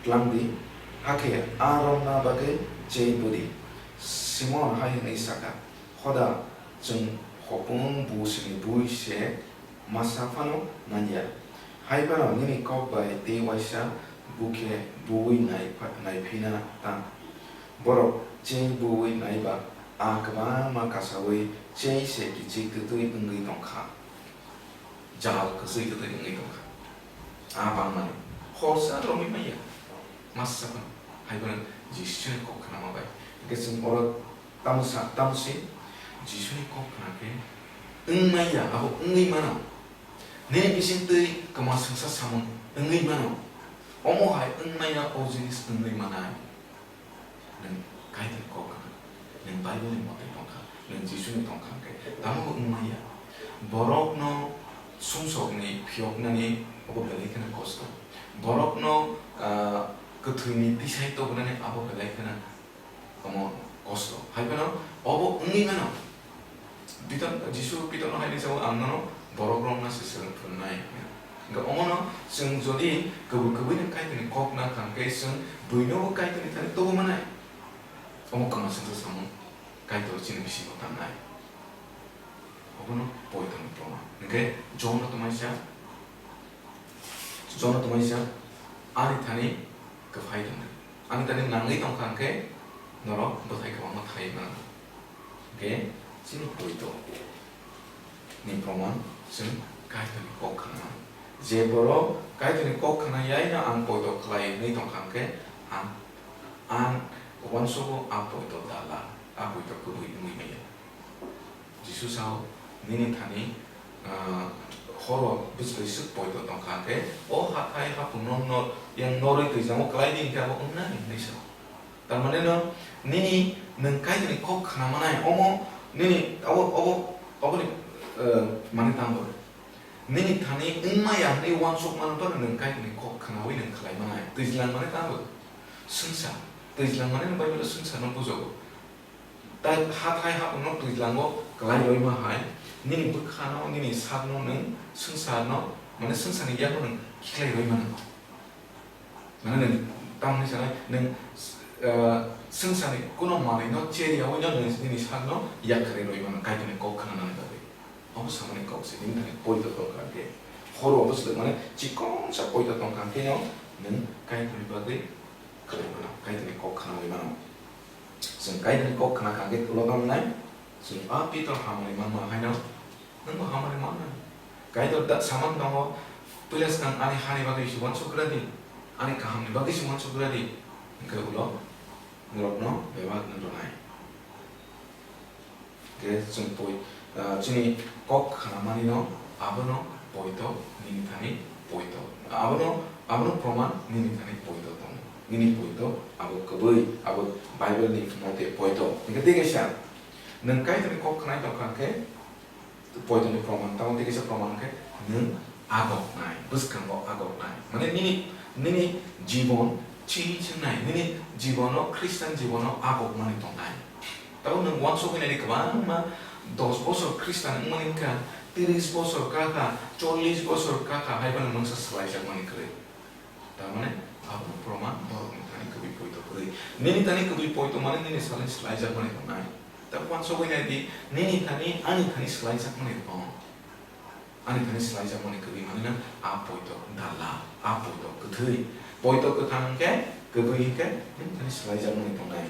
tlang di, hakhe a romna bagwi chei budi." Simon hai hwnwi sakha, "Hoda, chwng hopung busini bui se masa phano nangya. Hai phano nini kok bai tei uaisa bukhe buwi nai pha-, nai phina ta." Borok chei buwi naiba a kwbangma kasawi chei se kichik twtwi wngwi tongkha. Jal kwchwi kwtwi wngwi tongkha. A bangmani horsa romwi manya. Masa phano hai phano Jisuni kok khnama bai. Hwnkhe chwng oro tamo sa, tamo se Jisuni kok khna khe wng manya, abo wngwi mano. Nini bisingtwi kwma swngsa samung wngwi mano. Omo hai wng manya, o jinis wngwi manai. Nwng Kaitorni kok khna, nwng Bible ni mote tongkha, nwng Jisu ni tongkha hwnkhe tamo bo wng manya. Borokno sumsokni phiyoknani abo belai kheno kosto. Borokno, ah, kwthwini tisai tobonani abo belai kheno omo kosto. Hai phano obo wngwi mano. Pitor, Jisu Pitorno hai hwnwi sao, "Ang nono borok romna se swrwng phwrwngnai," hwnwi. Hwnkhe omono chwng jodi kwbwi kwbwino Kaitorni kok na kha hwnkhe chwng buinobo Kaitorni thani tubu manai. Omo kwma swngsa samung Kaitor chini bisingo tangnai. Obono poitoni proman. Hwnkhe John no tongmani sa, John no tongmani sa, "Ani thani kwphai tongdi. Ani thani nangwi tongkha hwnkhe norok bwthai kwbangma thai mano." Hwnkhe chini poito ni proman chwng Kaitorni kok khna. Je borok Kaitorni kok khna yaino ang poito khlai hwnwi tongkha hwnkhe ang, ang uansugo a poito dala, a poito kwbwi wngwi maya. Jisu sao, "Nini thani, ah, horo bwswk swk poito tongkha hwnkhe, o hathai hapung no, no, yang norwi twijlango kwlai di hwnkhe abo wngnai," hwnwi sao. Tar mane no, nini nwng Kaitorni kok khna manai, omo nini abo, abo, aboni, eh, mane tamo. Nini thani wngma ya hwnwi uansuk mano phano nwng Kaitorni kok khnaui nwng khlai manai. Twijlang mane tamo. Swngsa. Twijlang mane no Bible o swngsa no bujo. Tai hathai hapung no twijlango kwlai roima hai, nini bwkhano, nini sakno nwng swngsa no, mane swngsa ni yakno nwng khiklai roi mano. Mane nwng tamni sanai, nwng, eh, swngsa ni kuno manwi no cheriyaui no nwng nini sakno yak kwrwi roi mano, Kaitorni kok khna nani bagwi. Omo samani kok se, nini thani poito tongkha khe, horo bwswk mane chikon sa poito tongkha khe no nwng Kaitorni bagwi kwlai mano, Kaitorni kok khnaui mano. Chwng Kaitorni kok khna kha khe ulo tong nai, chwng a Pitor hamari manma haino nwngbo hamari manna. Kaitor da samani tongo, "Puila swkang ani hani bagwi se uansuk gra di, ani kahamni bagwi se uansuk gra di," hwnkhe ulo norokno bebak wng rwnai. Khe chwng poi-, ah, chini kok khnamanino abono poito, nini thani poito. Abono, abono proman nini thani poito tongo. Nini poito abo kwbwi, abo Bible ni mote poito. Hwnkhe tei kaisa, nwng Kaitorni kok khnai tongkha khe, Poito ni proman, tamo tei kisa proman khe nwng agok nai, bwskango agok nai. Mane nini, nini jibon change wngnai, nini jibono, Christian jibono agok mani tongnai. Tamo nwng uansuk hwnwi kwbangma dos bosor Christian wngmani wngkha, tris bosor kakha, chollish bosor kakha, hai phano nwngsa swlaijak mani kwrwi. Tamani abono proman borokni thani kwbwi poito kwrwi. Nini thani kwbwi poito mani nini salni swlaijakmani tongnai. Ta uansugwi nai di, nini thani ani thani swlaijakmani tong. Ani thani swlaijakmani kwbwi mani nang a poito dala, a poito kwthwi. Poito kwthang hwnkhe, kwbwi hwnkhe nini thani swlaijakmani tongnai.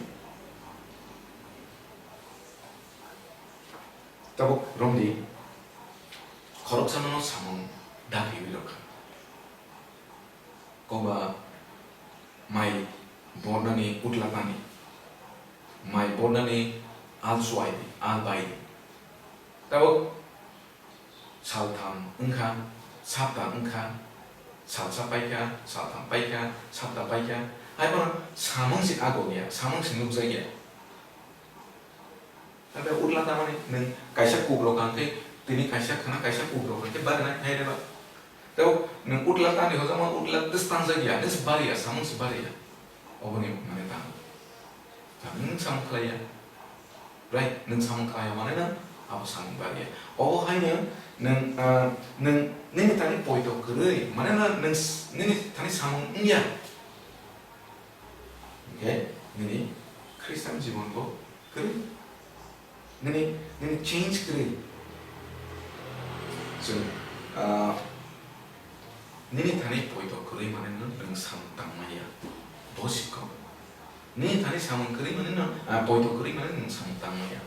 Tabuk romdi khoroksano samung daphiwi rwkha. Koba mai bornani utlatani, mai bornani alsuaidi, albaidi. Tabuk saltham wngkha, sapta wngkha, salsa paikha, saltham paikha, sapta paikha. Hai bono samung se agokya, samung se nukjakya. Abo utla tamani nwng kaisa kukrok hwnkhe, tini kaisa khna kaisa kukrok hwnkhe barinai hai reba. Tei nwng utla tani hojama utla tei tangjak ya, tei se bari ya, samung se bari ya. Oboni mane tamo. Nwng samung khlai ya. Right, nwng samung khlai ya mane nwng abo samung bari ya. Obo hai nwng, nwng, ah, nwng nini thani poito kwrwi, mane nwng, nwng s-, nini thani samung wngya. Hwnkhe nini Christian jibon bo kwrwi. Nini, nini change kwrwi. Chwng, ah, nini thani poito kwrwi mane nwng, nwng samung tangmaya. Bo sikho. Nini thani samung kwrwi mane nwng, ah, poito kwrwi mane nwng samung tangmaya.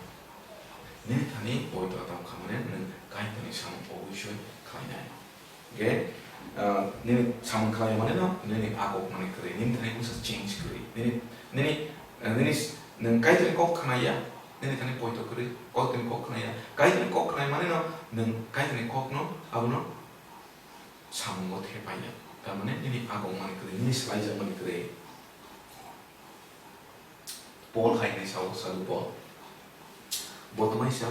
Nini thani poito tongkha mane nwng Kaitorni samung obosoi khlainai. Hwnkhe, ah, nini samung khlai mani no, nini agok mani kwrwi, nini thani bwsa change kwrwi, nini, nini, ah, nini s-, nwng Kaitorni kok khna ya, nini thani poito kwrwi, Kaitorni kok khna ya, Kaitorni kok khnai mani no, nwng Kaitorni kok no, abono samungo thepaiya, tamani nini agok mani kwrwi, nini swlaijak mani kwrwi. Paul hai hwnwi sao, Sadhu Paul. Bo tongmani sa,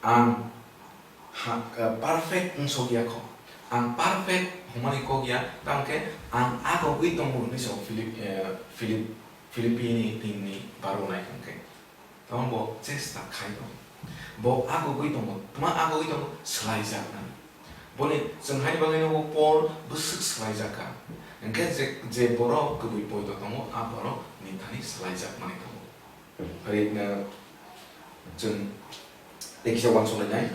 "Ang ha, eh, perfect wngsok ya kho. Ang perfect hwnmani kok ya, tamo khe ang agogwi tongo," hwnwi sao Philip, eh, Philip, Philippi ni tin ni baro nai hwnkhe. Tamo bo chesta khai tongo. Bo agogwi tongo, tma agogwi tongo, swlaijaknani. Boni chwng haini bagwi no bo Paul bwswk swlaijak kha. Hwnkhe je, je borok kwbwi poito tongo, a borok ni thani swlaijakmani tongo. Phai, uh, chwng tei kisa uansuk lainai.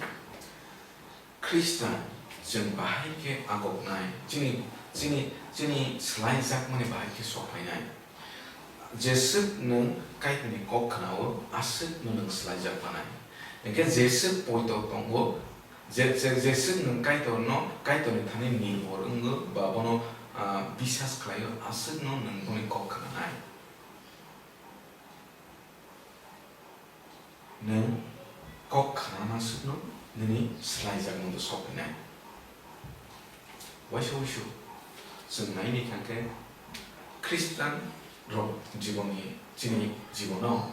Khristan chwng bahai khe agoknai, chini, chini, chini swlaijakmani bahai khe sok phainai. Jeswk nwng Kaitorni kok khna-o, aswk no nwng swlaijak manai. Hwnkhe jeswk poito tongo, je, je, jeswk nwng Kaitorno, Kaitorni thani nirbhor wngo ba bono, ah, bisas khlai-o, aswk no nwng boni kok khnanai. Nwng kok khnana swkno nini swlaijakmung bo sok phainai. Waisa wuisu chwng nai ni kha khe Khristan rok jibon ni, chini jibono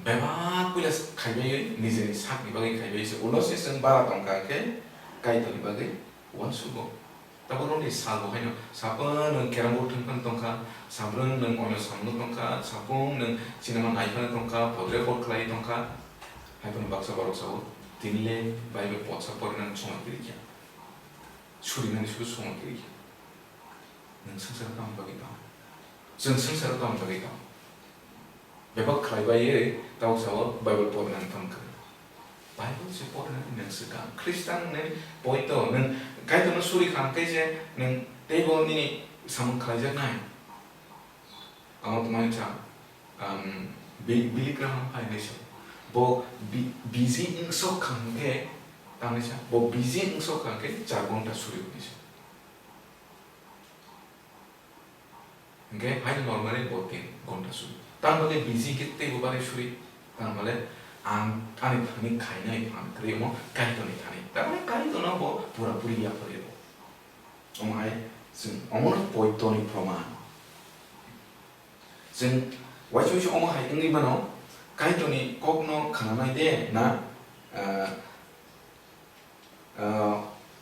bebak puila khaibai nijeni sakni bagwi khaibai se ulo se chwng bara tong kha khe Kaitorni bagwi uansugo. Tabuk rokni sal bo haino sapung nwng carrom board thwng phano tongkha, sapung nwng oino samung tongkha, sapung nwng cinema nai phano tongkha, podre pod khlai tongkha. Hai phano baksa borok sao, tini le Bible potsa porinani chwngno kirikya. Surinani sudu chwngno kirikya. Nwng swngcharo tamo bagwi tong? Chwng swngcharo tamo bagwi tong? Bebak khlai bai tabuk sao Bible porinani tong kha. Bible se porinani nwng swkang. Khristan ni poito nwng Kaitorno suri kha hwnkhe je nwng teibo nini samung khlaijaknai. Amo tongmani cha, um, Bi-, Billy Graham hai hwnwi sa. Bo bi-, busy wngsok kha hwnkhe, tamni sa, bo busy wngsok kha hwnkhe char ghonta suri hwnwi sa. Hwnkhe hai normally bo tin ghonta suri. Tamni bagwi busy khe teibo bari suri. Tamni bagwi ang ani thani khainai phan kwrwi omo Kaitorni thani. Tamni Kaitorno bo pura puri yapharwi rwo. Omo hai chwng omono poitoni proman. Chwng uaisa uaisa omo hai wngwi mano, Kaitorni kokno khnanai de na, ah, ah,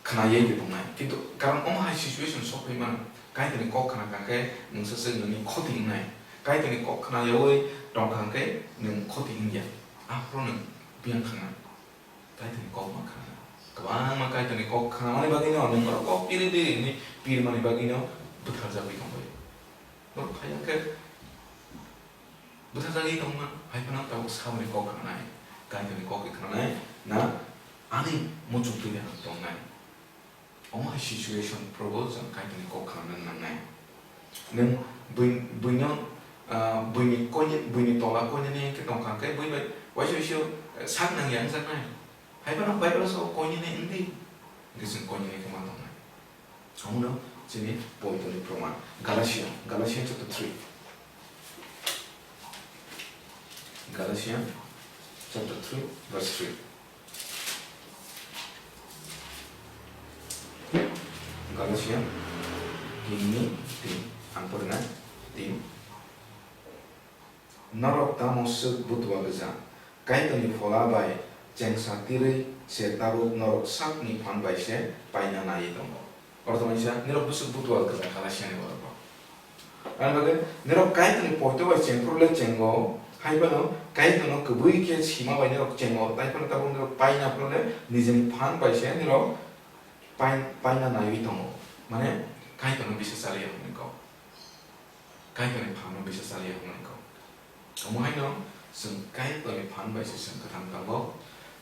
khna yai de tongnai. Kintu karon omo hai situation sok phai mano, Kaitorni kok khna kha khe nwng saswk nini khoti wngnai. Kaitorni kok khna yaui tong kha khe nwng khoti wngya. Aphuru nwng biyang khangnai. Kaitorni kok ma khna. Kwbangma Kaitorni kok khnamani bagwino nwng borok kok piri piri hwnwi pirmani bagwino bwtharjagwi tongbai. Borok phai khe bwtharjagwi tongma, hai phano tabuk saboni kok khnanai, Kaitorni kok khe khnanai, na ani muchuk twi ang tongnai. Omo hai situation, Probo, chwng Kaitorni kok khnana nangnai. Nwng bui-, buino, ah, buini koine, buini tola koinene khe tong kha khe bui bai waisa waisa, eh, sak nangya wngjaknai. Hai phano Bible o sao koinene wng di, hwnkhe chwng koinene khe ma tongnai. Omono chini poitoni proman. Galatia, Galatia chapter three. Galatia chapter three, verse three. Galatia tinni tin. Ang porina tin. Norok tamo swk butua gwja? Kaitorni phola bai chengsa tirwi se tabuk norok sakni phan bai se paina naiwi tongo. Ortho waisa, nirok bwswk butua gwja Galatiani borok rok. Ani bagwi nirok Kaitorni poito bai chengphuru le chengo, hai phano Kaitorno kwbwi khe sima bai nirok chengo, tai phano tabuk nirok paina phuru le nijini phan bai se nirok pain-, paina naiwi tongo. Mane Kaitorno bisa chaliya hwnwi kok. Kaitorni phanno bisa chaliya hwnwi kok. Omo haino chwng Kaitorni phan bai se chwng kwthang tongo,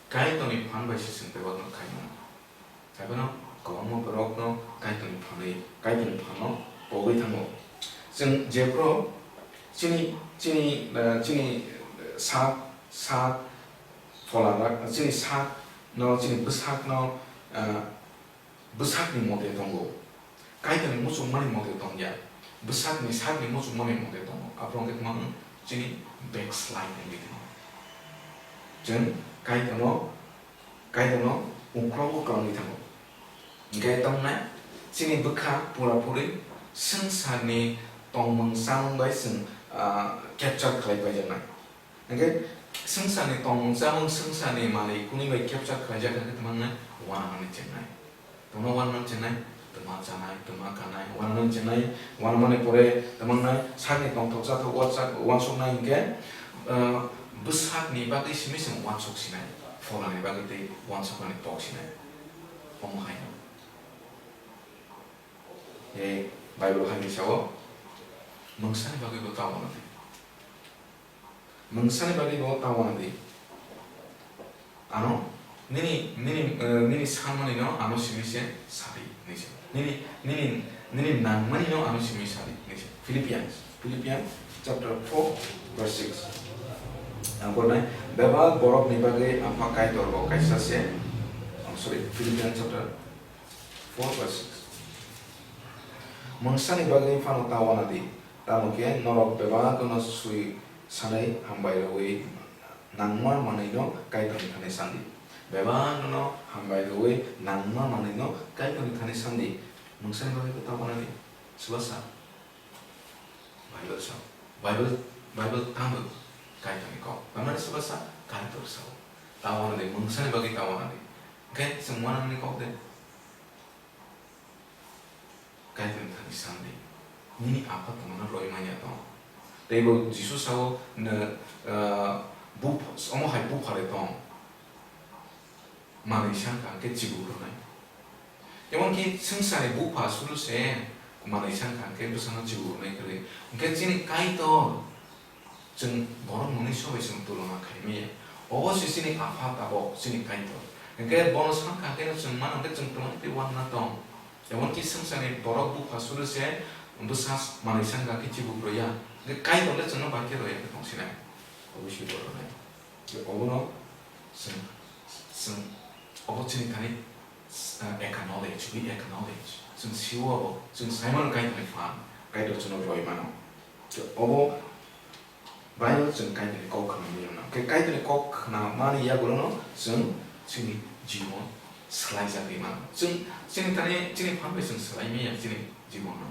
Kaitorni phan bai se chwng bebakno khaimano. Haiphano kwbangma borokno Kaitorni phanwi, Kaitorni phanno pogwi thango. Chwng jephru chini, chini, eh, chini sak, sak phola, chini sakno, chini bwsakno, eh, bwsakni mote tongo. Kaitorni muchungmani mote tongya. Bwsakni sakni muchungmani mote tongo. Aphuru hwnkhe tamo chini backslide wngwi thango. Chwng Kaitorno, Kaitorno uklogo klangwi thango. Hwnkhe tongnai chini bwkha pura puri swngcharni tongmung chamung bai chwng, ah, capture khlai paijaknai. Hwnkhe swngcharni tongmung chamung, swngcharni manwi kwnwi bai capture khlaijak hwnkhe tamo wngnai uanamani chengnai. Tamo uanamani chengnai, twma chanai, twma kanai, uanamani chengnai, uanamani pore tamo wngnai sakni tongthok chathok uansa-, uansuknai hwnkhe, ah, bwsakni bagwi simi chwng uansuk sinai, pholani bagwi tei uansukmani pok sinai. Omo haino. E, Bible hai ni sao, mungsani bagwi bo ta uana di. Mungsani bagwi bo ta uana di. Ano, nini, nini, eh, nini sanmani no ano simi se sadi, nise. Nini, nini, nini nangmani no ano simi sadi, nise. Philippians, Philippians chapter four, verse six. Ang pornai, bebak borok ni bagwi Apha Kaitor bo kaisa se, oh, sorry, Philippians chapter four verse six. Mungsani bagwi phano ta uana di, tamo khe norok bebak no sui sanai hambai rwui nangma manwi no Kaitor ni thani san di. Bebak no hambai rwui nangma manwi no Kaitor ni thani san di. Mungsani bagwi ta uana di. Swbasa. Bible sao. Bible, Bible tamo Kaitor ni kok. Tamani swbasa Kaitor sao. Ta uana di, mungsani bagwi ta uana di. Hwnkhe chwng uanamani kok de. Kaitor ni thani san di. Nini apha tongmano roi manya tong. Tei bo Jisu sao, nw, ah, buph-, omo hai bupha de tong. Manwi san kha hwnkhe chibuk rwnai. Jemon ki swngcharni bupha suru se manwi san kha hwnkhe bwsano chibuk rwnai kwrwi. Hwnkhe chini Kaitor chwng borok mwnwi sobai chwng tulona khai maya. Obo se chini Apha tabok chini Kaitor. Hwnkhe bono san kha hwnkhe chwng mano hwnkhe chwng twmani tei uanna tong. Jemon ki swngcharni borok bupha suru se bwsa manwi san kha hwnkhe chibuk rwya. Hwnkhe Kaitor le chwngno bai khe rwya khe tong sinai. Obo se borok nai. Obono chwng, chwng, obo chini thani, uh, acknowledge, we acknowledge. Chwng sio abo, chwng sai mano Kaitorni phan, Kaitor chwngno roi mano. Obo Bible chwng Kaitorni kok khna mano. Khe Kaitorni kok khna mani yagulono chwng chini jibon swlai jagwi mano. Chwng chini thani, chini phan bai chwng swlai maya chini jibonno.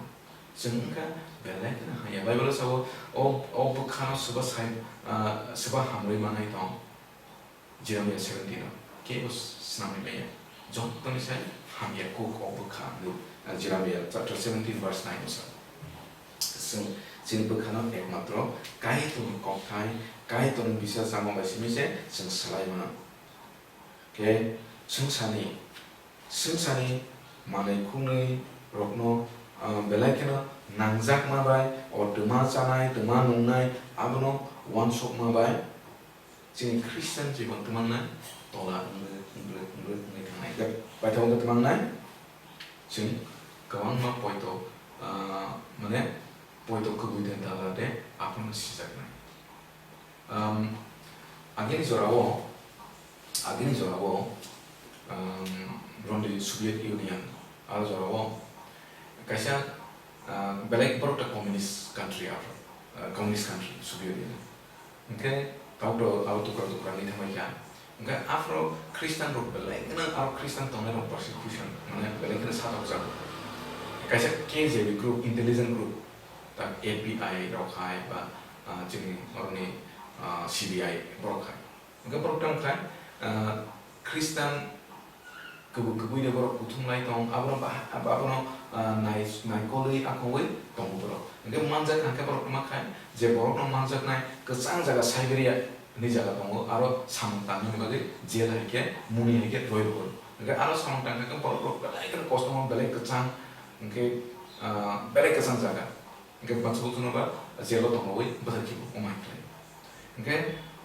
Chwng wngkha belai kheno hamya. Bible o sao, o, o bwkhano swba sai, ah, swba hamrwi manai tong. Jeremiah seventeen o. Kebo s-, snamwi maya. Jottoni sai hamya kuk o bwkha hwnwi, ah, Jeremiah chapter seventeen verse nine o sa. Chwng chini bwkhano ekmatro Kaitorni kokthai, Kaitorni bisa chama bai simi se chwng swlai mano. Khe swngcharni, swngcharni manwi khungnwi rokno, ah, belai kheno nangjakma bai, o twma chanai, twma nungnai, abono uansukma bai, chini Christian jibon twmannai tola wngwi, wngwi, wngwi, wngwi thangnai. Khe paithak wngwi twmannai, chwng kwbangma poito, ah, mane poito kwbwi de dala de aphano sijaknai. Um, agini jorao, agini jorao, um, Rondi Soviet Union, aro jorao kaisa, uh, belai borok ta communist country aro, uh, communist country Soviet Union. Hwnkhe tauto aro tukra tukra ni thangbai kha. Hwnkhe afro Christian rok belai kheno aro Christian tongnai rok persecution, mane belai kheno satok jago. Kaisa K G B group, intelligence group, ta F B I rok hai ba, ah, chini oroni, ah, C B I borok hai. Hwnkhe borok tong khai, ah, Christian kwbwi kwbwi de borok kuthum lai tong, abono ba, abono, ah, nai, naikolwi akhongwi tongo borok. Hwnkhe manjak kha khe borok ma khai, je borokno manjaknai kwchang jaga Siberia hwnwi jaga tongo, aro samung tangmani bagwi jail hai khe, muni hai khe roi rwgo. Hwnkhe aro samung tang kha khe borok rok belai kheno kosto belai kwchang, hwnkhe, ah, belai kwchang jaga. Hwnkhe baksa bukhukno ba jail o tongnawi bwthar khibo, omo hai khlai. Hwnkhe,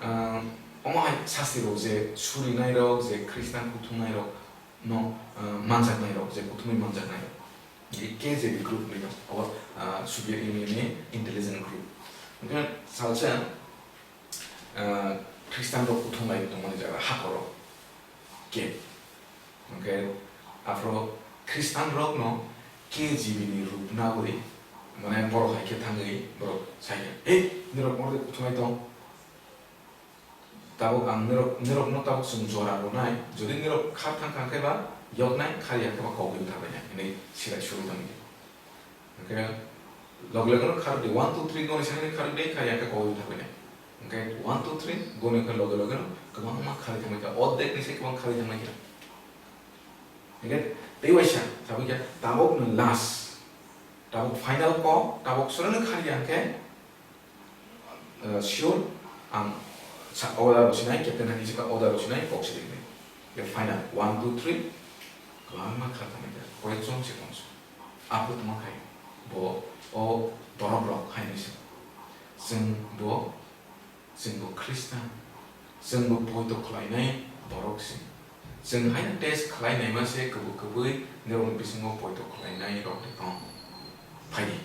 ah, omo hai sasti rok je surinai rok, je Christian kuthumnai rok no, ah, manjaknai rok, je kuthumwi manjaknai rok. Hwnkhe K G B group ni rok, abo, ah, Soviet Union ni intelligence group. Hwnkhe salsa, ah, Christian rok kuthumlai tongmani jaga hakoro. Ke. Hwnkhe aphro Christian rokno K G B ni rup nawi, mane borok hai khe thangwi borok sai khe, "Ei, nirok oro de kuthumlai tong? Tabuk ang nirok, nirokno tabuk chwng jora rwnai, jodi nirok khar thang kha khe ba yoknai, khar ya khe ba kogwi bwtharbainai," hwnwi silai suri tongdi. Hwnkhe loge loge no kharwi di, one, two, three goni sani kharwi di, kha ya khe kogwi thangwi nai. Hwnkhe one, two, three goni khe loge loge no kwbangma kharwi thangwi kha, ordek ni se kwbang kharwi thangwi kha. Hwnkhe tei waisa sabai kha, tabuk no last, tabuk final kok, tabuk sono no kharwi ya hwnkhe, Uh, sure, ang sa order rw sinai, captain hai khe sa order rw sinai, kok se rinai. Ye final, one, two, three, kwbangma kha thangwi kha, koyekjon se tongso. Aphuru tongma khai, bo, o borok rok hai nai se. Chwng bo, chwng bo Christian, chwng bo poito khlainai borok se. Chwng haino test khlai naima se kwbwi kwbwi norokni bisingo poito khlainai rok de tong. Phaidi.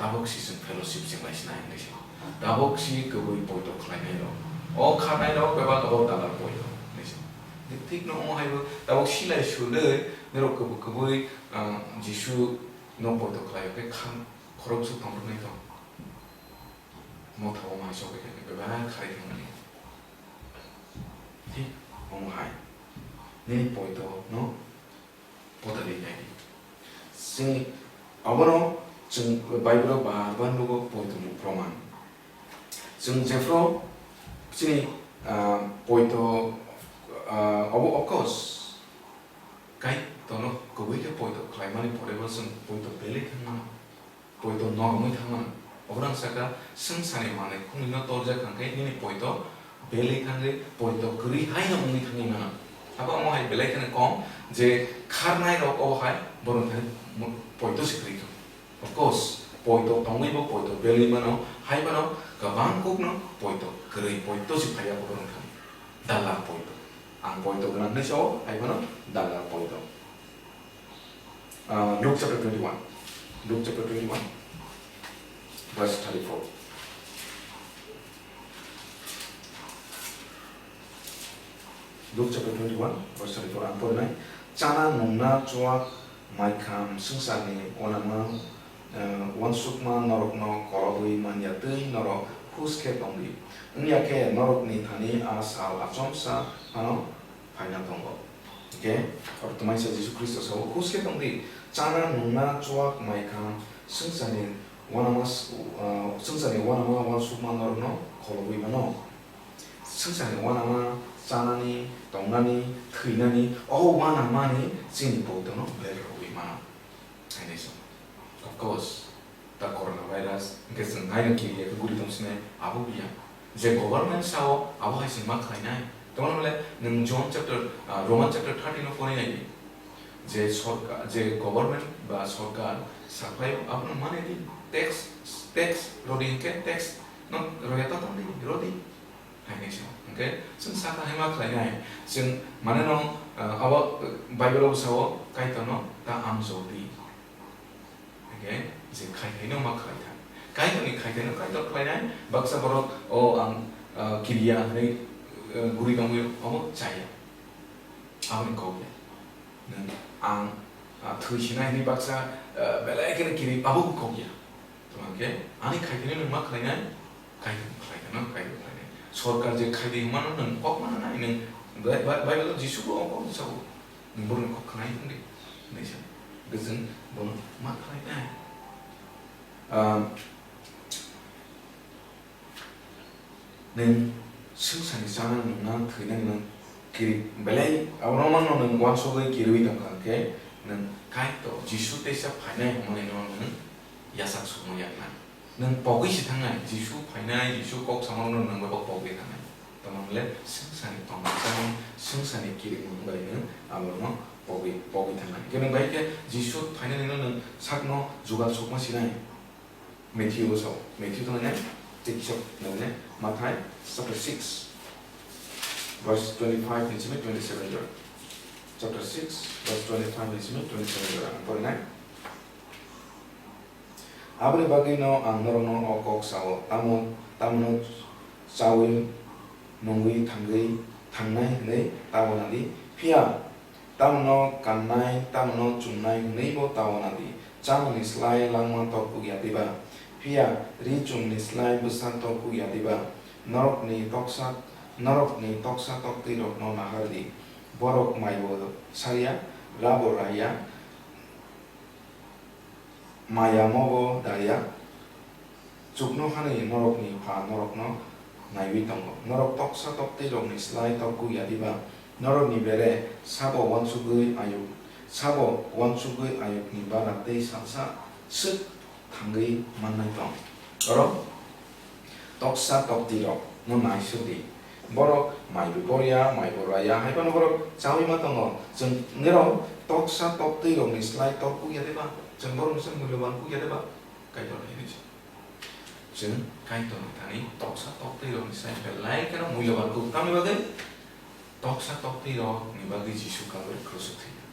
Tabuk si chwng fellowship chwng lai sinai hinwi se. Tabuk si kwbwi poito khlainai rok. O khanai rok bebak abo dalar poito hinwi se. Thik no omo hai bo tabuk silai sulwi norok kwbwi kwbwi, ah, Jisu no poito khlai khe khan khorok su tong rwnai tong. Motha o mai sok khe bebak khai thangmani. Thik omo hai. Nini poito no poito rinai di. Chwng abono chwng Bible o bar bar nugo poito ni proman. Chwng jephru chini, ah, poito, ah, obo of course Kaitorno kwbwi khe poito khlaimani porebo chwng poito belai thangmano. Poito noromwi thangmano. Oborang saka swngcharni manwi khungnwino torjak hwnkhe nini poito belai thangwi poito kwrwi haino wngwi thangwi mano. Abo omo hai belai kheno kong je kharnai rok obo hai borokni thani mo-, poito se kwrwi kha. Of course, poito tongwi bo poito belai mano, hai phano kwbang kukno poito kwrwi poito se phaiya borokni thani. Dalla poito. Ang poito gwnang hinwi sao, hai phano dalla poito. Ah, Luke chapter twenty-one. Luke chapter twenty-one, verse thirty-four. Luke chapter twenty-one, verse thirty-four, ang porinai. Chana nungna chuak maikham swngcharni uanama, eh, uansukma norokno kolobwi manya twi norok hus khe tongdi. Wngya khe norokni thani a sal achomsa phano phaina tongo. Hwnkhe, oro twmaisa Jisu Khristo sao, "Hus khe tongdi, chana nungna chuak maikham swngcharni uanama s-, uh, swngcharni uanama uansukma norokno kholobwi mano." Swngcharni uanama chanani, tongnani, thwinani, o uanamani chini poitono belai rwui mano. Hai se. Of course, ta coronavirus, hwnkhe chwng naino kiriya khe guri tong sinai, abo biya. Je government sao, abo hai se ma khlainai. Tamoni hwnle nwng John chapter, ah, Roman chapter thirteen o pori nai di. Je sorkar, je government ba sorkar saklai, abono mani di, tax, tax rodi hwnkhe tax no roya ta tong di, rodi. Hai se. Hwnkhe chwng sakha hai ma khlainai. Chwng mane no, ah, abo Bible o sao Kaitor no ta amjok di. Hwnkhe je khai khai no ma khlai thang. Kaitor ni khai khai no Kaitor khlainai. Baksa borok o ang, ah, kiriya hwnwi, ah, guri tongwi omo chaya. Aboni kok ya. Nwng ang, ah, thwi sinai hwnwi baksa, ah, belai kheno kiri abo kok ya. Tamo khe ani khai khai no nwng ma khlainai. Kaitor khlai kheno Kaitor khlainai. Sorkar je khai di mano nwng kok mana nai nwng Bai-, Bai-, Bible o Jisu bo o kok sao. Nwng borokni kok khna wng di, hwnwi sa. Hwnkhe chwng bono ma khlai nai? Ah, nwng swngcharni chana nungna, thwina nung kiri belai, abono mano nwng uansugwi kiriwi tongkha hwnkhe, nwng Kaitor Jisu teisa phainai hwnmani no nwng yachak sukno yakna. Nwng pogwi se thangnai, Jisu phainai, Jisu kok samarokno nwng bai pogwi thangnai. Tamo hwnle swngcharni tongmung chamung, swngcharni kirimung bai nwng abono pogwi, pogwi thangnai. Hwnkhe nwng bai khe Jisu phainani no nwng sakno jugal sukma sinai. Matthew o sao, Matthew tong nai, tei kisa nai, Mathai chapter six, verse twenty-five ni simi twenty-seven jora. Chapter six, verse twenty-five ni simi twenty-seven jora ang porinai. Aboni bagwino ang norokno o kok sao, tamo, tamono chaui nungwi thangwi thangnai hwnwi ta uana di, phiya tamono kannai, tamono chumnai hwnwibo ta uana di. Chamani slai langma torkuk ya diba? Phiya ri chumni slai bwsa torkuk ya diba? Norokni toksa, norokni toksa toktwirokno nahar di, borok maibo sarya, rabo raya, maya mobo daya, chuknohani norokni Pha norokno naiwi tongo. Norok toksa toktwirokni slai torkuk ya diba? Norokni bere sabo uansugwi ayuk, sabo uansugwi ayukni bara tei salsa swk thangwi mannai tong? Oro toksa toktwirokno naisuk di. Borok mai bo porya, mai bo raya, hai phano borok chaui ma tongo. Chwng norok toksa toktwirokni slai torkuk ya de ba? Chwng borokni se mulyoban kuk ya de ba? Kaitor hai se. Chwng Kaitorni thani toksa toktwirokni slai belai kheno mulyoban kuk. Tamni bagwi? Toksa toktwirokni bagwi Jisu Kalbari krus o thwikha.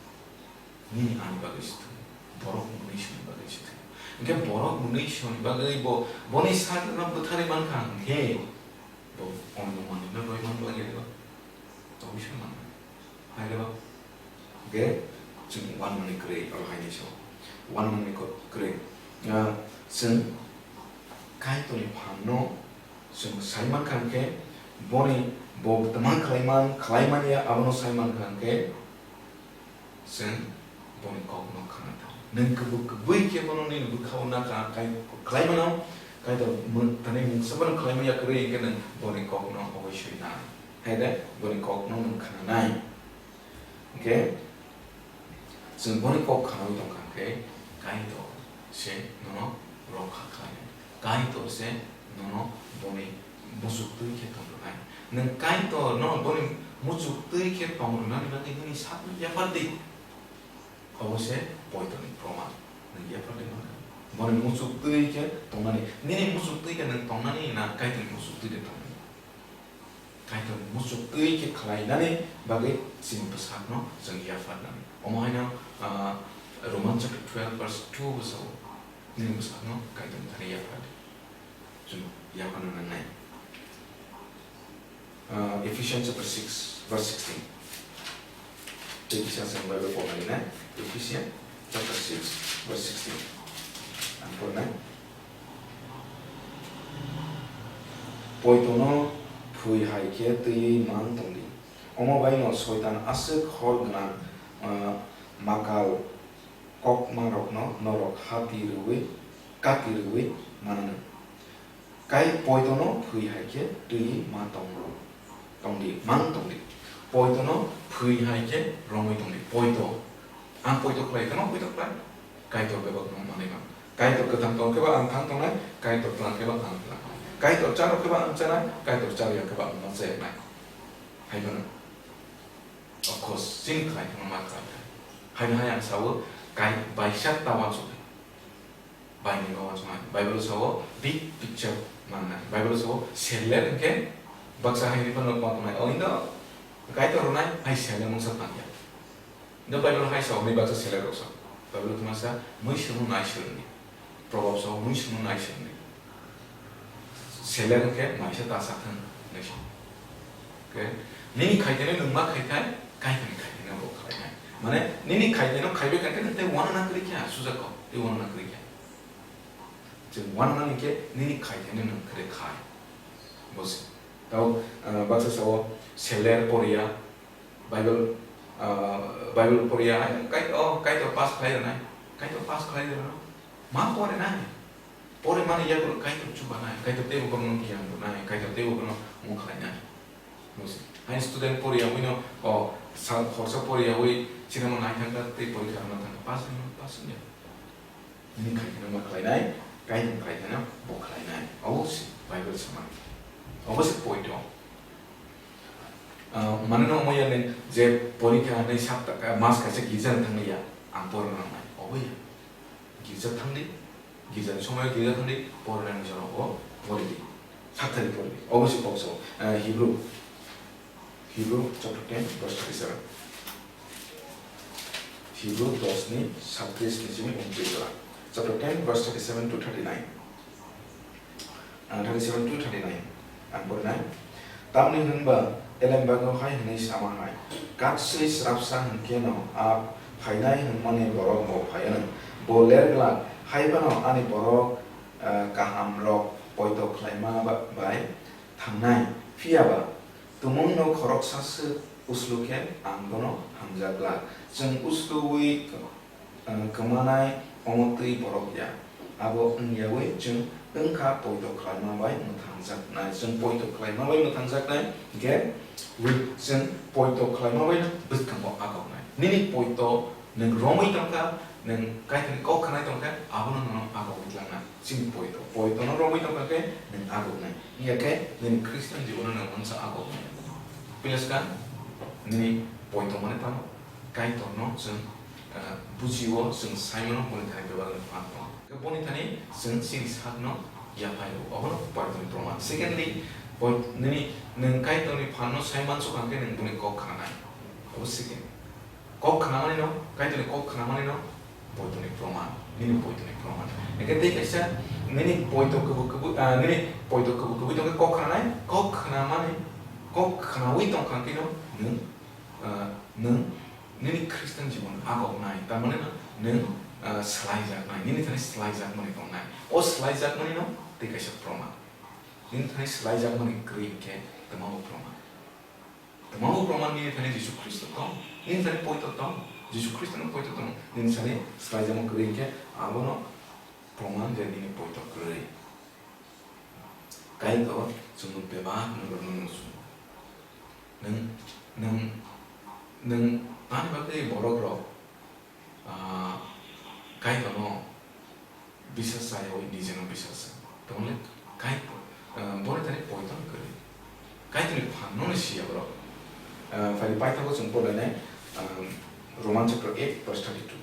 Nini ani bagwi se thwio, borok mwnwi soni bagwi se thwio. Hwnkhe borok mwnwi soni bagwi bo, boni sakno bwtharwi mankha hwnkhe, bo onno manwino rwi man bagwi rw, tongwi se manwi. Hai rw, hwnkhe chwng uanmani kwrwi, oro hai ni sao. Uanmani ko-, kwrwi. Ah, chwng Kaitorni phanno chwng sai mankha hwnkhe, boni bo tma khlaiman, khlaimani abono sai mankha hwnkhe, chwng boni kokno khna thang. Nwng kubui, kubui khe bono nini bwkhao nakha, kai-, khlai mano, Kaitor mw-, thani mungsa bono khlai manya kwrwi hwnkhe nwng boni kokno oboisoi nai. Hai de, boni kokno nwng khna nai. Hwnkhe, chwng boni kok khnaui tongkha hwnkhe, Kaitor se nono rokha khlainai. Kaitor se nono boni muchuk twi khe tong rwnai. Nwng Kaitor no boni muchuk twi khe tong rwnani bagwi nini sakno yaphar di. Obo se poito ni proman. Nwng yaphar di mankha. Boni muchuk twi khe tongnani. Nini muchuk twi khe nwng tongnani na Kaitor ni muchuk twi khe tongnani? Kaitor muchuk twi khe khlainani bagwi chini bwsakno chwng yaphar nani. Omo haino, ah, Roman chapter twelve verse two bwsao nini bwsakno Kaitorni thani yaphar di. Chwng yapharna nangnai. Ah, Ephesians chapter six verse sixteen. Tei kisa chwng Bible porna rinai, Ephesians chapter six, verse sixteen. Ang pornai. Poitono thwi hai khe twiwi mang tong di. Omo baino Soitan aswk hor gwnang, ah, makal kokmarokno norok hati rwui, kati rwui mananw. Kai poitono thwi hai khe twiwi ma tong rw. Tongdi, mang tongdi. Poito no phwi hai khe romwi tongdi. Poito. Ang poito khlai, kano poito khlai? Kaitor bebak no manwi mang. Kaitor kwthang tong khe ba ang thang tongnai, Kaitor tlang khe ba ang tlang. Kaitor charo khe ba ang chanai, Kaitor chariya khe ba ang ma chayanai. Hai mano. Of course, chini khlai khe ma khlai. Hai hai ang sawo, kai baisa ta wansuk. Bai ni wansuk. Bible sawo big picture manna. Bible sawo seller hwnkhe baksa hai ni pano ma tongnai. O indo Kaitor ronai hai seller mungsa tangya. Indo Bible hai sawo ni baksa seller rok sa. Bible tuma sa mui sunu nai sunu ni. Proverbs o mui sunu nai sunu ni. Seller hwnkhe maisa ta sa thang nai sunu. Okay? Nini khaitene nwng ma khaithai, Kaitorni khaitene bo khlainai. Mane nini khaitene khaibe khaitene tei wana na kwrwi kha, sujak kok, tei wana na kwrwi kha. Chwng wana nani khe nini khaitene nwng kre khai. Bosi. Tao, ah, baksa sawo seller poriya, Bible, ah, Bible poriya, ai, kai, oh, Kaitor pass khlai rwnai. Kaitor pass khlai rwnai. Ma pore nai. Pore mani yago Kaitor chubanai, Kaitor teibo bono giyan rwnai, Kaitor teibo bono mung khlainai. Bosi. Hai student poriya wino, oh, sal khorsa poriya wi, sinamo nai thangka tei porikha rwna thangka. Pass wngya, pass wngya. Nini khaitene ma khlainai, Kaitor khaitene bo khlainai. Obo se Bible sama. Obo se poito. Ah, mane no omo ya neng je porikha nai sap ta, mas kaisa girja thangli ya, ang porna nangnai. Obo ya. Girja thangdi, girja ni somoy girja thangdi, porna ni jora o poridi. Saktari poridi. Obo se kok so, ah, Hebrew. Hebrew chapter ten, verse thirty-seven. Hebrew dos ni satris ni simi untris jora. Chapter ten, verse thirty-seven to thirty-nine. Ah, thirty-seven to thirty-nine. Ang porinai. Tamni hwnba, Elembago hai hwnwi sama hai, katswi srapsa hwnkhe no a phainai hwnmani borok bo phai anw. Bo ler glak, hai phano ani borok, ah, kaham rok poito khlaima ba-, bai thangnai. Phiya ba, tumungno khoroksa swk uslu khe ang bono hamjak glak. Chwng usluwi, ah, kwmanai omo twi borok ya. Abo wngyawi chwng wngkha poito khlaima bai mwthangjaknai. Chwng poito khlaima bai mwthangjaknai, hwnkhe wi-, chwng poito khlaima bai bwskango agoknai. Nini poito nwng romwi tongkha, nwng Kaitorni kok khnai tongkha, abono nono agogwi tlangnai. Chini poito, poito no romwi tongkha khe nwng agoknai. Wngya khe nini Christian jibono nwng mungsa agoknai. Pilaska nini poito mane tamo? Kaitor no chwng, ah, bujio, chwng saimano boni thani bebak ni phan tongo. Boni thani chwng chini sak no yaphai o. Obono poito ni proman. Secondly, poi-, nini nwng Kaitor ni phan no saiman sukha khe nwng boni kok khnanai. Obo second. Kok khnamani no, Kaitorni kok khnamani no, poitoni proman, nini poitoni proman. Eke tei kaisa, nini poito kubu kubu, ah, nini poito kubu kubu tongkhe kok khnanai, kok khnamani, kok khnawi tongkha khe no, nwng, ah, nwng, nini Christian jibon agoknai, tamani no, nwng, ah, swlaijaknai, nini thani swlaijakmani tongnai. O swlaijakmani no, tei kaisa proman. Nini thani swlaijakmani kwrwi khe, tamo proman. Tamo bo proman nini thani Jisu Khristo tong, nini thani poito tong, Jisu Khristo no poito tong, nini thani swlaijakma kwrwi hinkhe abono proman je nini poito kwrwi. Kaitor chwngno bebak no rwno nusu. Nwng, nwng, nwng ani bagwi borok rok Ah, Kaitorno bisas chaywi nijeno bisas. Tamole Kaitor, ah, boni thani poito kwrwi. Kaitorni phanno ni siya borok. Ah, phai paithago chwng porlainai, ah, Roman chapter eight verse thirty-two.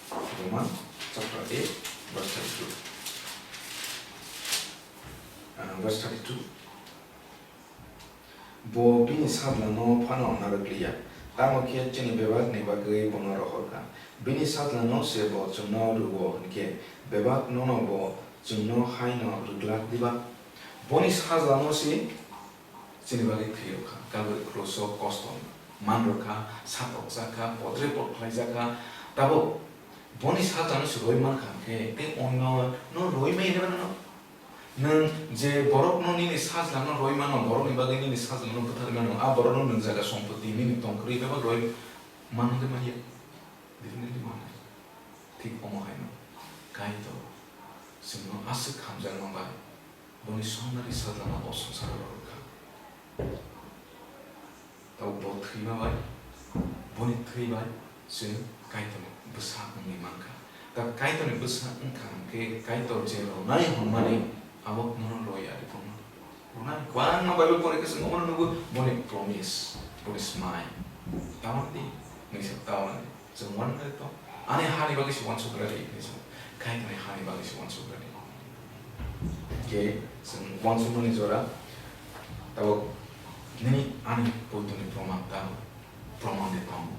Roman chapter eight verse thirty-two. Ah, verse thirty-two. Bo bini sajlano phano narwk liya, tamo khe chini bebakni bagwi bono rohor kha. Bini sajlano se bo chwngno rw-o hwn khe, bebak nono bo chwngno hai'-no rw glak diba? Boni sajlano se chini bagwi thwi rw kha, Kalbari kruso kosto man rw kha, satok jak kha, podre pod khlaijak kha. Tabuk boni sajlano se rwi man kha hwn khe, tei oino no rwi maya de ba nono? Nwng je borokno nini sajlano rwi mano, borokni bagwi nini sajlano bwtharwi mano, a borokno nwng jaga sompoti nini tong kwrwi bebak rwi mano de manya? Definitely mano. Thik omo haino Kaitor chwngno aswk hamjakma bai boni songnari sajlano o swngcharo rw kha. Tei bo thwima bai, boni thwi bai chwng Kaitorni bwsa wngwi mankha. Ta Kaitorni bwsa wngkha hwnkhe Kaitor je rwnai hwnmani abo nono rwi ari phano. Rwnai kwbangma Bible pore khe chwng omono nugo boni promise, boni smai. Tamo di, nisa tamo di. Chwng uansuknai to, ani hani bagwi se uansuknai di hinwi chwng, Kaitorni hani bagwi se uansuknai di. Khe chwng uansukmani jora, tabuk nini ani poitoni proman tamo, proman de tamo.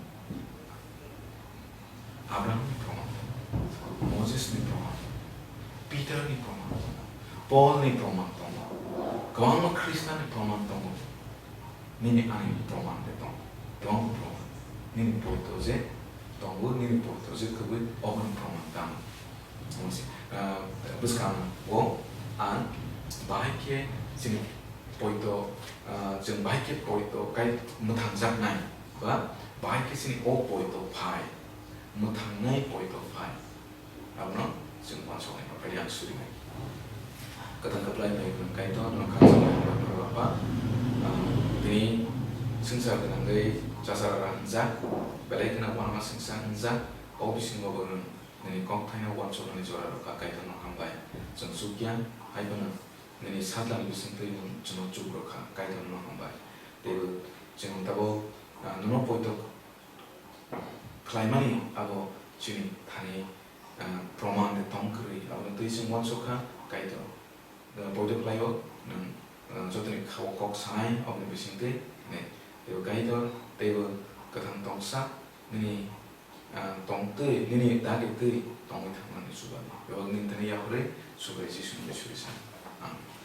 Abrahamni proman tamo, Mosesni proman tamo, Peterni proman tamo, Paulni proman tamo, kwbangma Khristani proman tongo. Nini ani proman de tong, tong proman. Nini poito je tongo, nini poito je kwbwi oboni proman tamo. Mungsi, ah, bwskango ang bahai khe chini poito, ah, chwng bahai khe poito kai mwthangjaknai ba bahai khe chini o poito phai, mwthangnai poito phai. Abono chwng uansuknai phaidi ang surinai. Kwthang kwplai bai kwrwng Kaitor, nono kha chwng bai hambai phuru Apha. Ah, tini swngchar gwnangwi chasarara hwnjak, belai kheno uanama swngsa hwnjak, o bisingo bo nwng nini kok thaino uansuknani jora rwkha, Kaitorno hambai. Chwng chukya, hai phano nini sajlani bisingtwi nwng chwngno chukrwkha, Kaitorno hambai. Teibo chwng tabuk, ah, nono poito khlaimani abo chini thani, ah, proman de tong kwrwi. Aboni twi chwng uansukha, Kaitor, ah, poito khlaio, nwng, ah, jotoni khao kok sanai aboni bisingtwi, ne, teibo Kaitor, teibo kwthang tongsa, nini, ah, tongtwi, nini dagi twi tongwi thangmani chubago. Bebak nini thani yaphurwi Subrai Jisuni bai suri sa. Amen.